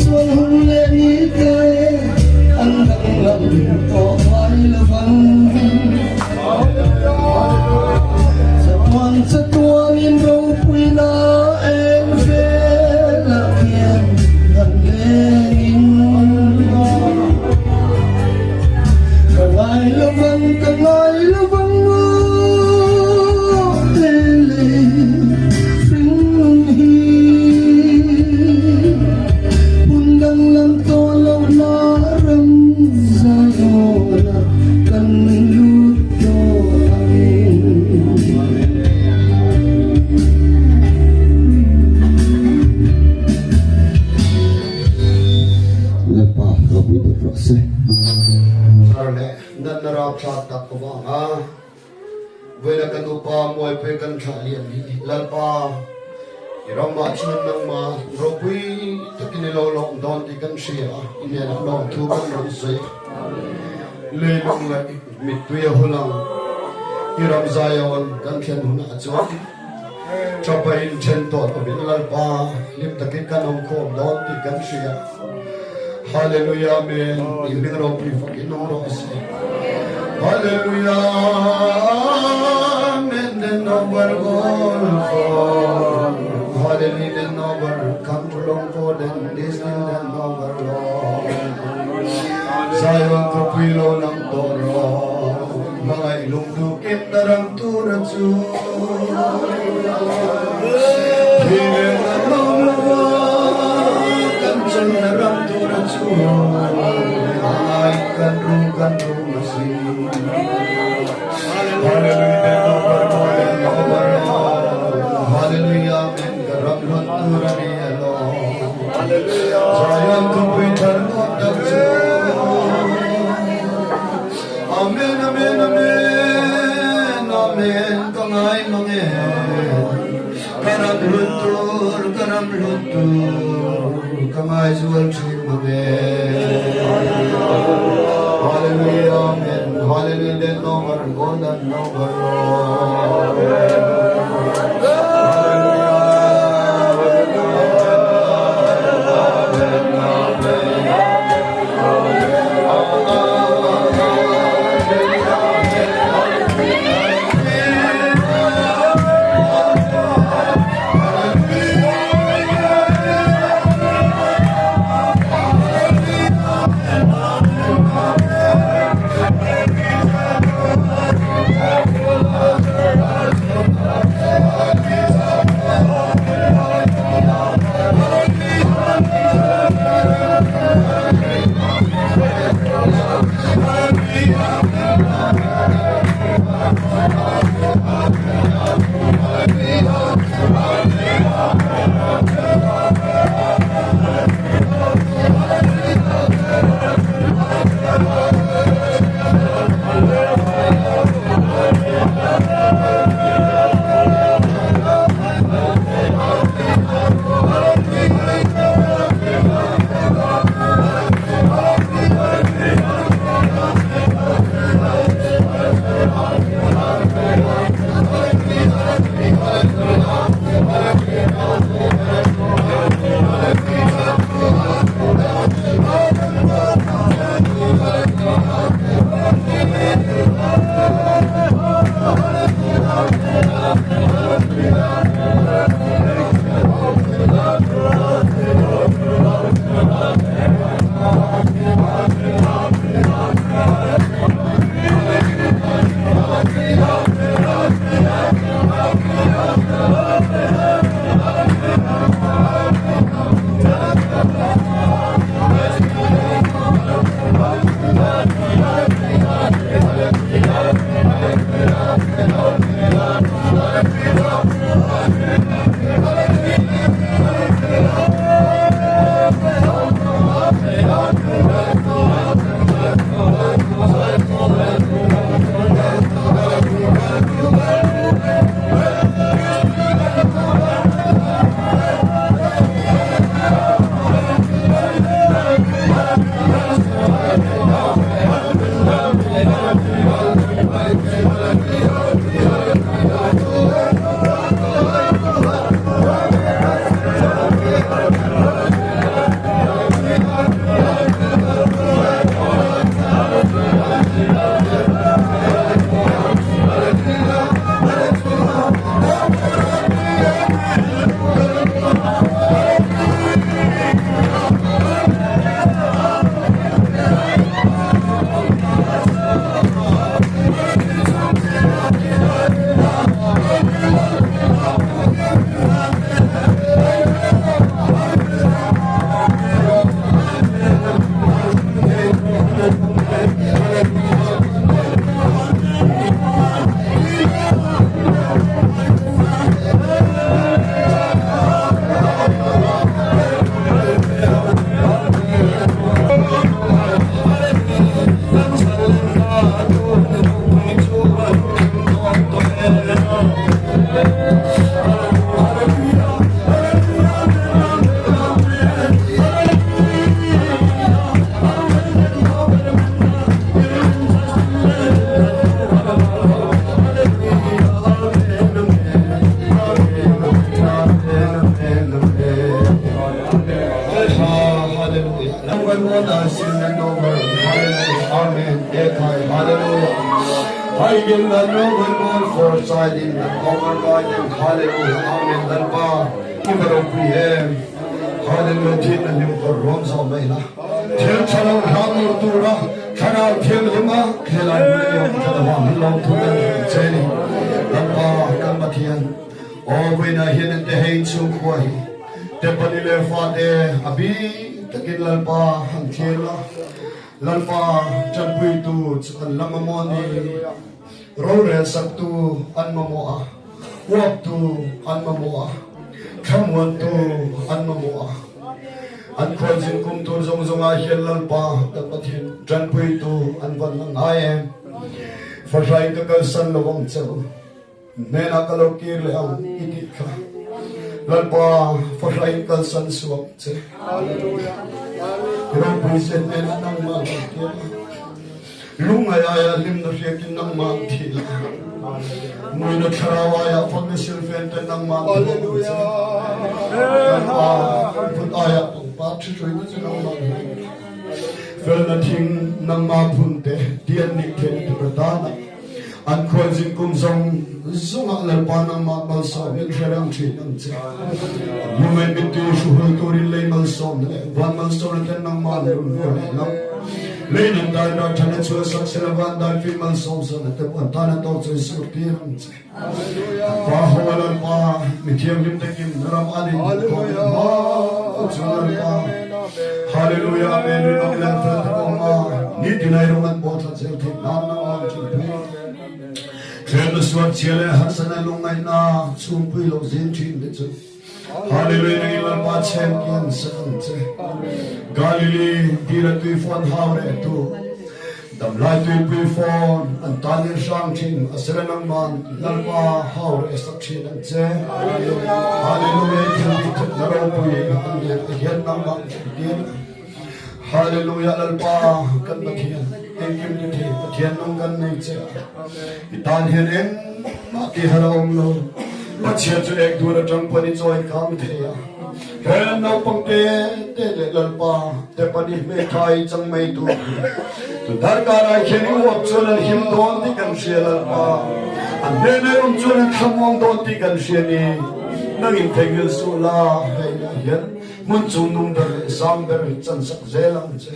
Chuan hun leh ni te an danglam tawh ngai lovang. Chatuan chatuanin ropuina eng velah khian han lengin. Ka ngai lovang, ka ngai lovang aw he lei hringnun hi. Hun danglam tawh lohna ram zai aw. Sir leh natna rapthlak tak avanga vawiina kan upa Mualpui kan thlah liam hi Lalpa i ramah chuan nangmah ropui takin i lo lawm dawn tih kan hria a, i hnenah lawmthu kan rawn sawi. Leilung leh mittui a hun ang i ram Zion kan thlen hunah chuan Thapain then tawh lovin Lalpa hlim takin kan awm khawm dawn tih kan hria. Hallelujah Amen i hming ropui fakin awm rawh se. Hallelujah Amen den over gol for Hallelujah den over come to long for den this den over long Zion khawpui lo lang tawh rawh hmangaih lungduh kim na ram tur a chu Thi leh na ram lova kan chan na ram tur a chu Hmangaih kan ru kan ru a si Hallelujah over over Hallelujah amen ka ram hlun tur a ni alawm Zion khawpui thar nuam tak chu Amen Amen Amen Amen ka ngai mang e Ka ram hlun tur ka ram hlun tur ka ngai zual thin mang e Hallelujah Amen Hallelujah den over golden over Lord Amen Ekhai Hallelujah I give the noble goal for siding and overriding Hallelujah Amen Lalpa i va ropui em Hallelujah thin na hlim kawr ruam zawh mai la thil tha lo hram lo tura thlarau thianghlima helai hmun i awm that avang hi lawmthu kan hrilh che ni Lalpa kan Pathian aw vawiinah hian ente hei chhungkhua hi Tepani leh fate a bik takin Lalpa han thlir la, Lalpa tanpuitu chu an la mamawh a ni. Rorel saktu an mamawh a, uaptu an mamawh a, thlamuantu an mamawh a. An khualzin kum tur zawng zawngah hian Lalpa kan Pathian tanpuitu an van la ngai em? Fahrain ka kalsan lo vang che u. Hnenah ka lo kir leh ang i tih kha Lalpa fahrain kalsan suak che. Ropui zet hnenah nangmah lo kir la. Lungngai aia hlimna hriakin nangmah an thih la. Muina thlarau aia fakna silfen te nangmah an thawk ang che. Lalpa phut aia pangpar ṭhi ṭhuina chu nangmah an hlui. Felna thing nangmah phun te tian nih theih tur atana An khualzin kum zawng zawngah Lalpa nangmah malsawm in hre reng ṭhin ang che. Lungaih mittui hruhul turin lei malsawmna leh van malsawmna ten nangmah an rawn vuah leh lo. Lei nan dai ral ṭhan a chhuah sak sela van dai fim malsawm sawmna te pawh an tan a tawk chu i sur tir ang che. Pa ho a Lalpa mi thianghlim takin ram an in hmuh khawm hma chu Lalpa Hallelujah Amen rinawm leh fel tak awm a nitin ai rawng an pawl thla zel theih nan nangmah ṭanpui Thlemna suat chhia leh harsatna lungngaihna chhungpui lo zin ṭhin te chu Hallelujah nangin Lalpa chhem kian sak ang che Galilee dil a tui fawn hau reh tu Damlai tuipui fawn an tan in hrang thin a sela nangman Lalpa hau reh sak thin ang che. Hallelujah thil ti that na ropui an lian a hian nangmah tir. Hallelujah Lalpa kan Pathian engkim ti thei Pathian nung kan nei che a. I tan hian engmah ti har a awm lo. Pathian chu ek dur atang pawn i chawi kang thei a. He naupang te te leh Lalpa te pahnih hmethai chang mai tur hi tu darkar ah hian i uap chuan an him dawn tih kan hria Lalpa. An hnenah i awm chuan an thlamuang dawn tih kan hria ni. Nang in theihnghilh suh la, hei ah hian hmun chungnung ber leh sang ber hi chansak zel ang che.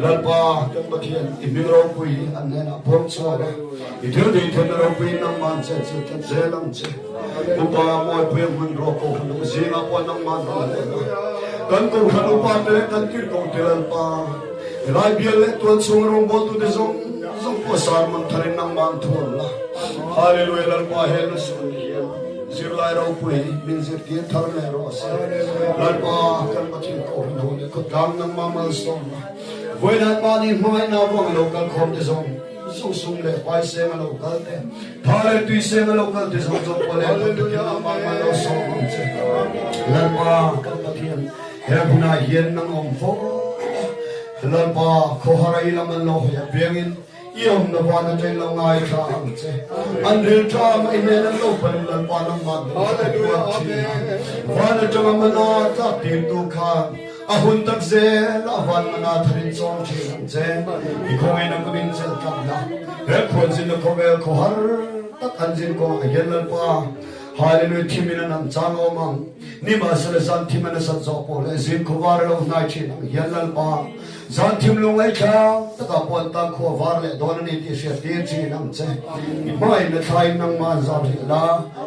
Lalpa kan Pathian i hming ropui an hnenah puang chhuak a, i thil tih theihna ropui nangmah an chet chu tlat zel ang che. Upa Mawipuia hmanrua Kohhran u zingah pawh nangmah an rawn leh a. Kan Kohhran upa te leh kan tirhkoh te Lalpa, helai bial leh tual chhunga rawngbawltute zawng zawng pawh sermon tharin nangmah an thuam la. Hallelujah Lalpa he lusun hian zirlai ropui min zirtir thar leh rawh se. Lalpa kan Pathian Kohhran ho leh khawtlang nangmah malsawm la. Vawiin mahni hmangaihna vang lo kalkhawm te zawng zawng sum leh pai seng a lo kal te, Tha leh tui seng a lo kal ti zawng zawng pawh leh tam takin nangmah man lo sawm ang che. Lalpa kan Pathian, he hmunah hian nang awm fo la. Lalpa, khawhar a i lam an lo hawi apiangin i awmna van atangin lo ngaithla ang che. An ril ṭam a i hnen an lo panin Lalpa nangmah min hriat ṭhin a. Van aṭanga mana tlak tirtu khan A hun tak zel a van mana tharin chawm thin ang che. I khawngaihna ka min chelh tlak la. He khuanzinna khawvel khawhar tak an zin kawngah hian Lalpa, Hallelujah thim in an an chang awm ang. Nimahsela zan thim a nasat zawh pawh leh zing khawvar a lo hnai thin ang hian Lalpa, zan thim lungngaih thlak takah pawh an tan khua var leh dawn a ni tih hriat tir thin ang che. I hmangaihna thlaiin nangmah an zar rih la,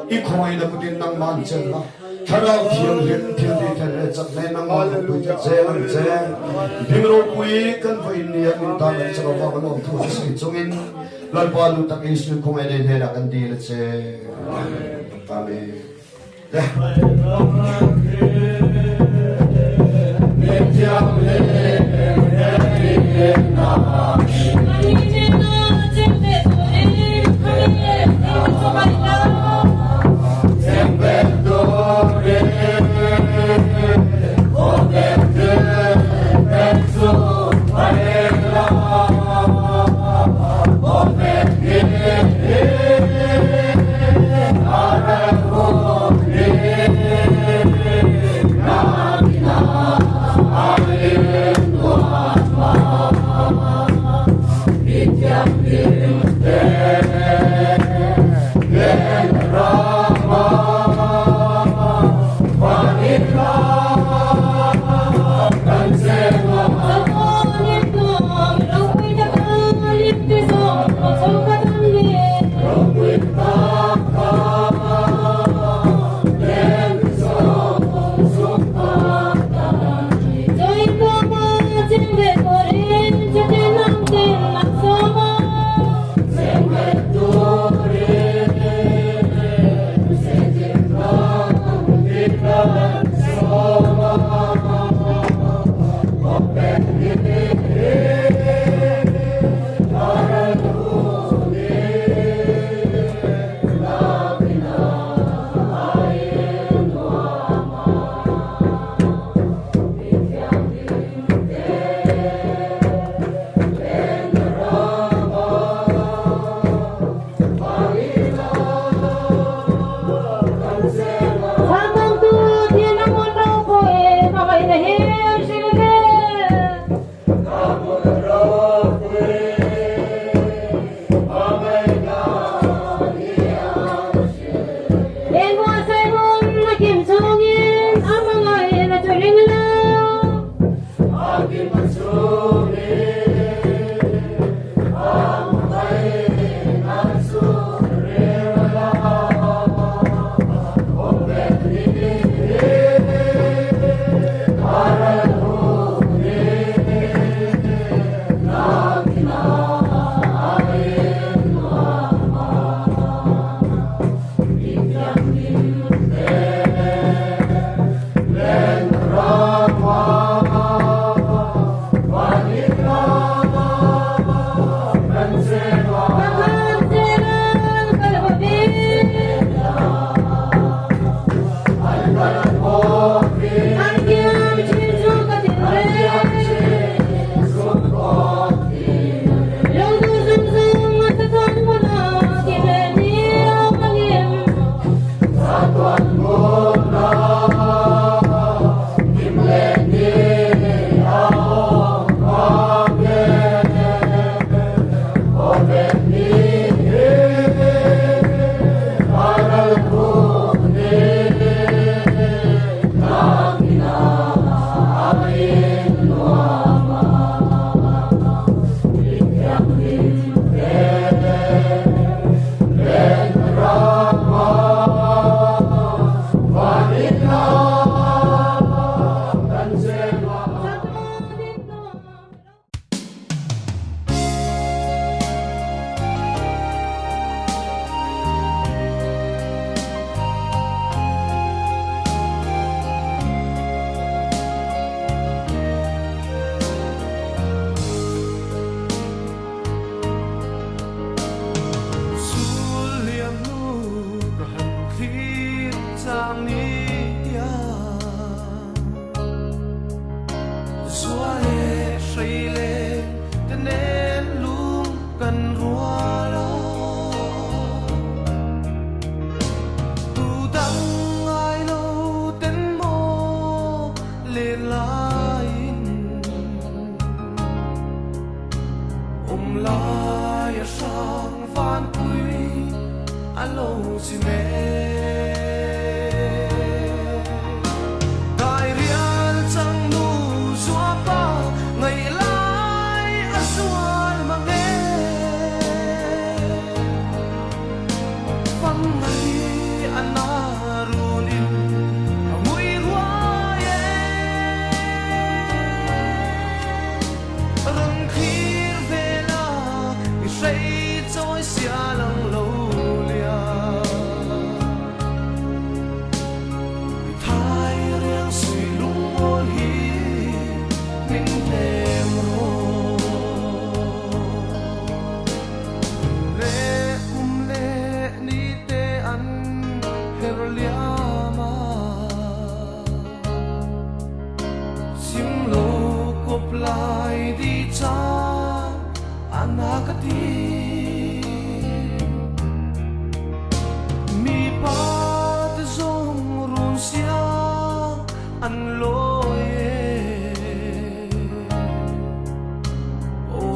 i khawngaihna kutin nangmah an chelh la. Thlarau Thianghlim thil ti thei leh chak nen nangmah ropui tlat zel ang che. Ding ropui kan vawiin nia min tan an chak avang an awm thu chu sawi chungin Lalpa lu tak Isu khawngaih nei hnenah kan dil a che. Amen.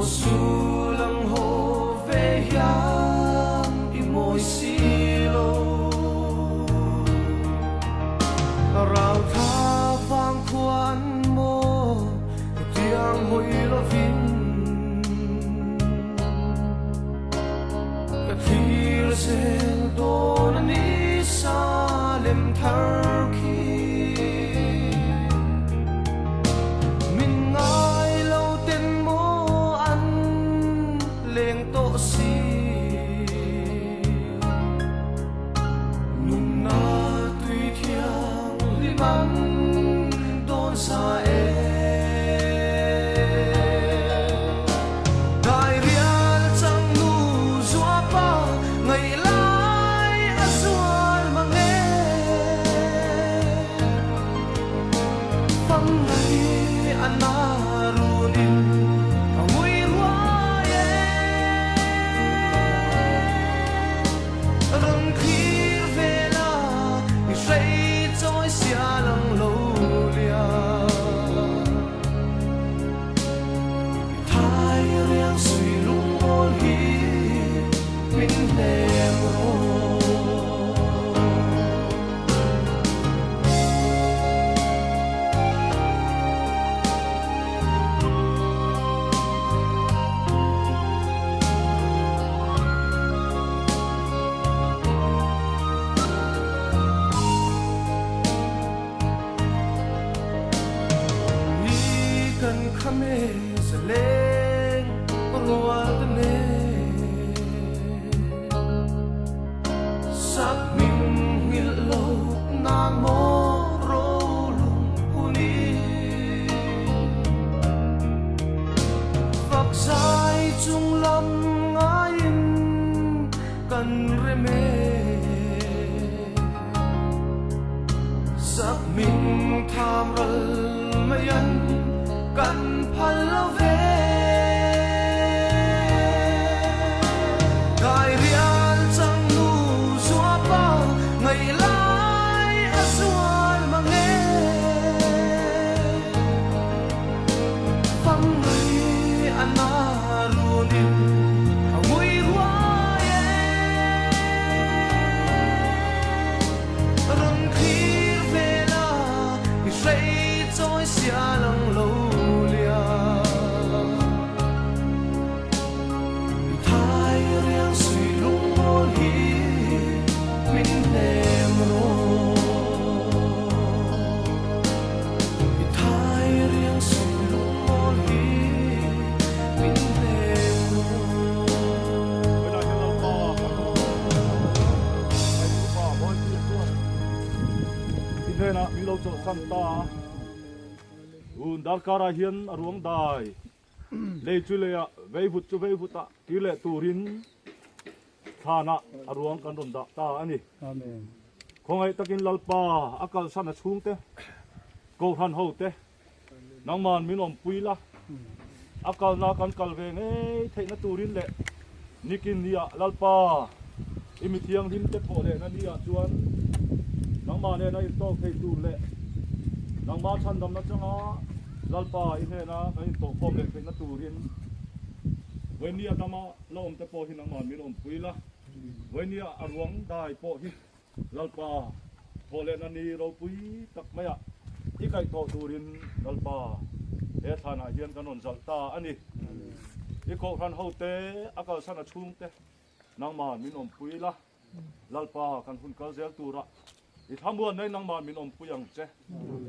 Sulang ho Ka thlir zel dawn a ni Salem thar khi. Min ngai lo ten maw an leng tawh si. Nunna tui thianghlim an dawn sa e. Dai rial chang nu zua pa ngaih lai a zual mang e. Fang ngei a na runin ka ngui ruai e. Rawn thlir ve la i hrei chawi sia lang lo lia. I thai riang sui lungmawl hi min hnem rawh. Ni kan kham e zaleng rual te nen Sak min nghilh lo nan maw rolung huni Fak zai chung lam ngaiin kan rem e. Sak min tham ral mai an kan phal lo ve. Dai rial chang nu zua pa ngaih lai a zual mang e. Fang ngei a na runin a ngui ruai e. Rawn thlir ve la i hrei chawi sia lang lo lia. I thai riang sui lungmawl hi min hnem rawh. I thai riang sui lungmawl hi min hnem rawh. I hnenah min lo chawlhsan ta a, tun darkarah hian a ruang dai lei chu leiah veivut chu veivutah kir leh turin thlanah a ruang kan rawn dah ta a ni. Khawngaih takin Lalpa a kalsan a chhungte, Kohhran hote, nangman min awmpui la, a kalna kan kal ve ngei theihna turin leh nikin nia Lalpa i mi thianghlim te thawh lehna nia chuan nangmah nena intawk thei tur leh nangmah chhandamna changa Lalpa i hnena kan intawhkhawm leh theihna turin Vawini a dama la awm te pawh hi nangmah min awmpui la, Vawini a ruang dai pawh hi Lalpa thawh lehna ni ropui tak maiah i kaihthawh turin Lalpa he thlanah hian kan rawn zalh ta a ni. I kohhran hote a kalsan a chhungte nangman min awmpui la, Lalpa kan hun kal zel turah i thlamuan mai nangman min awmpui ang che.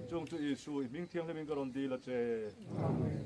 Chung chu Isu i hming thianghlimin ka rawn dil a che. Amen.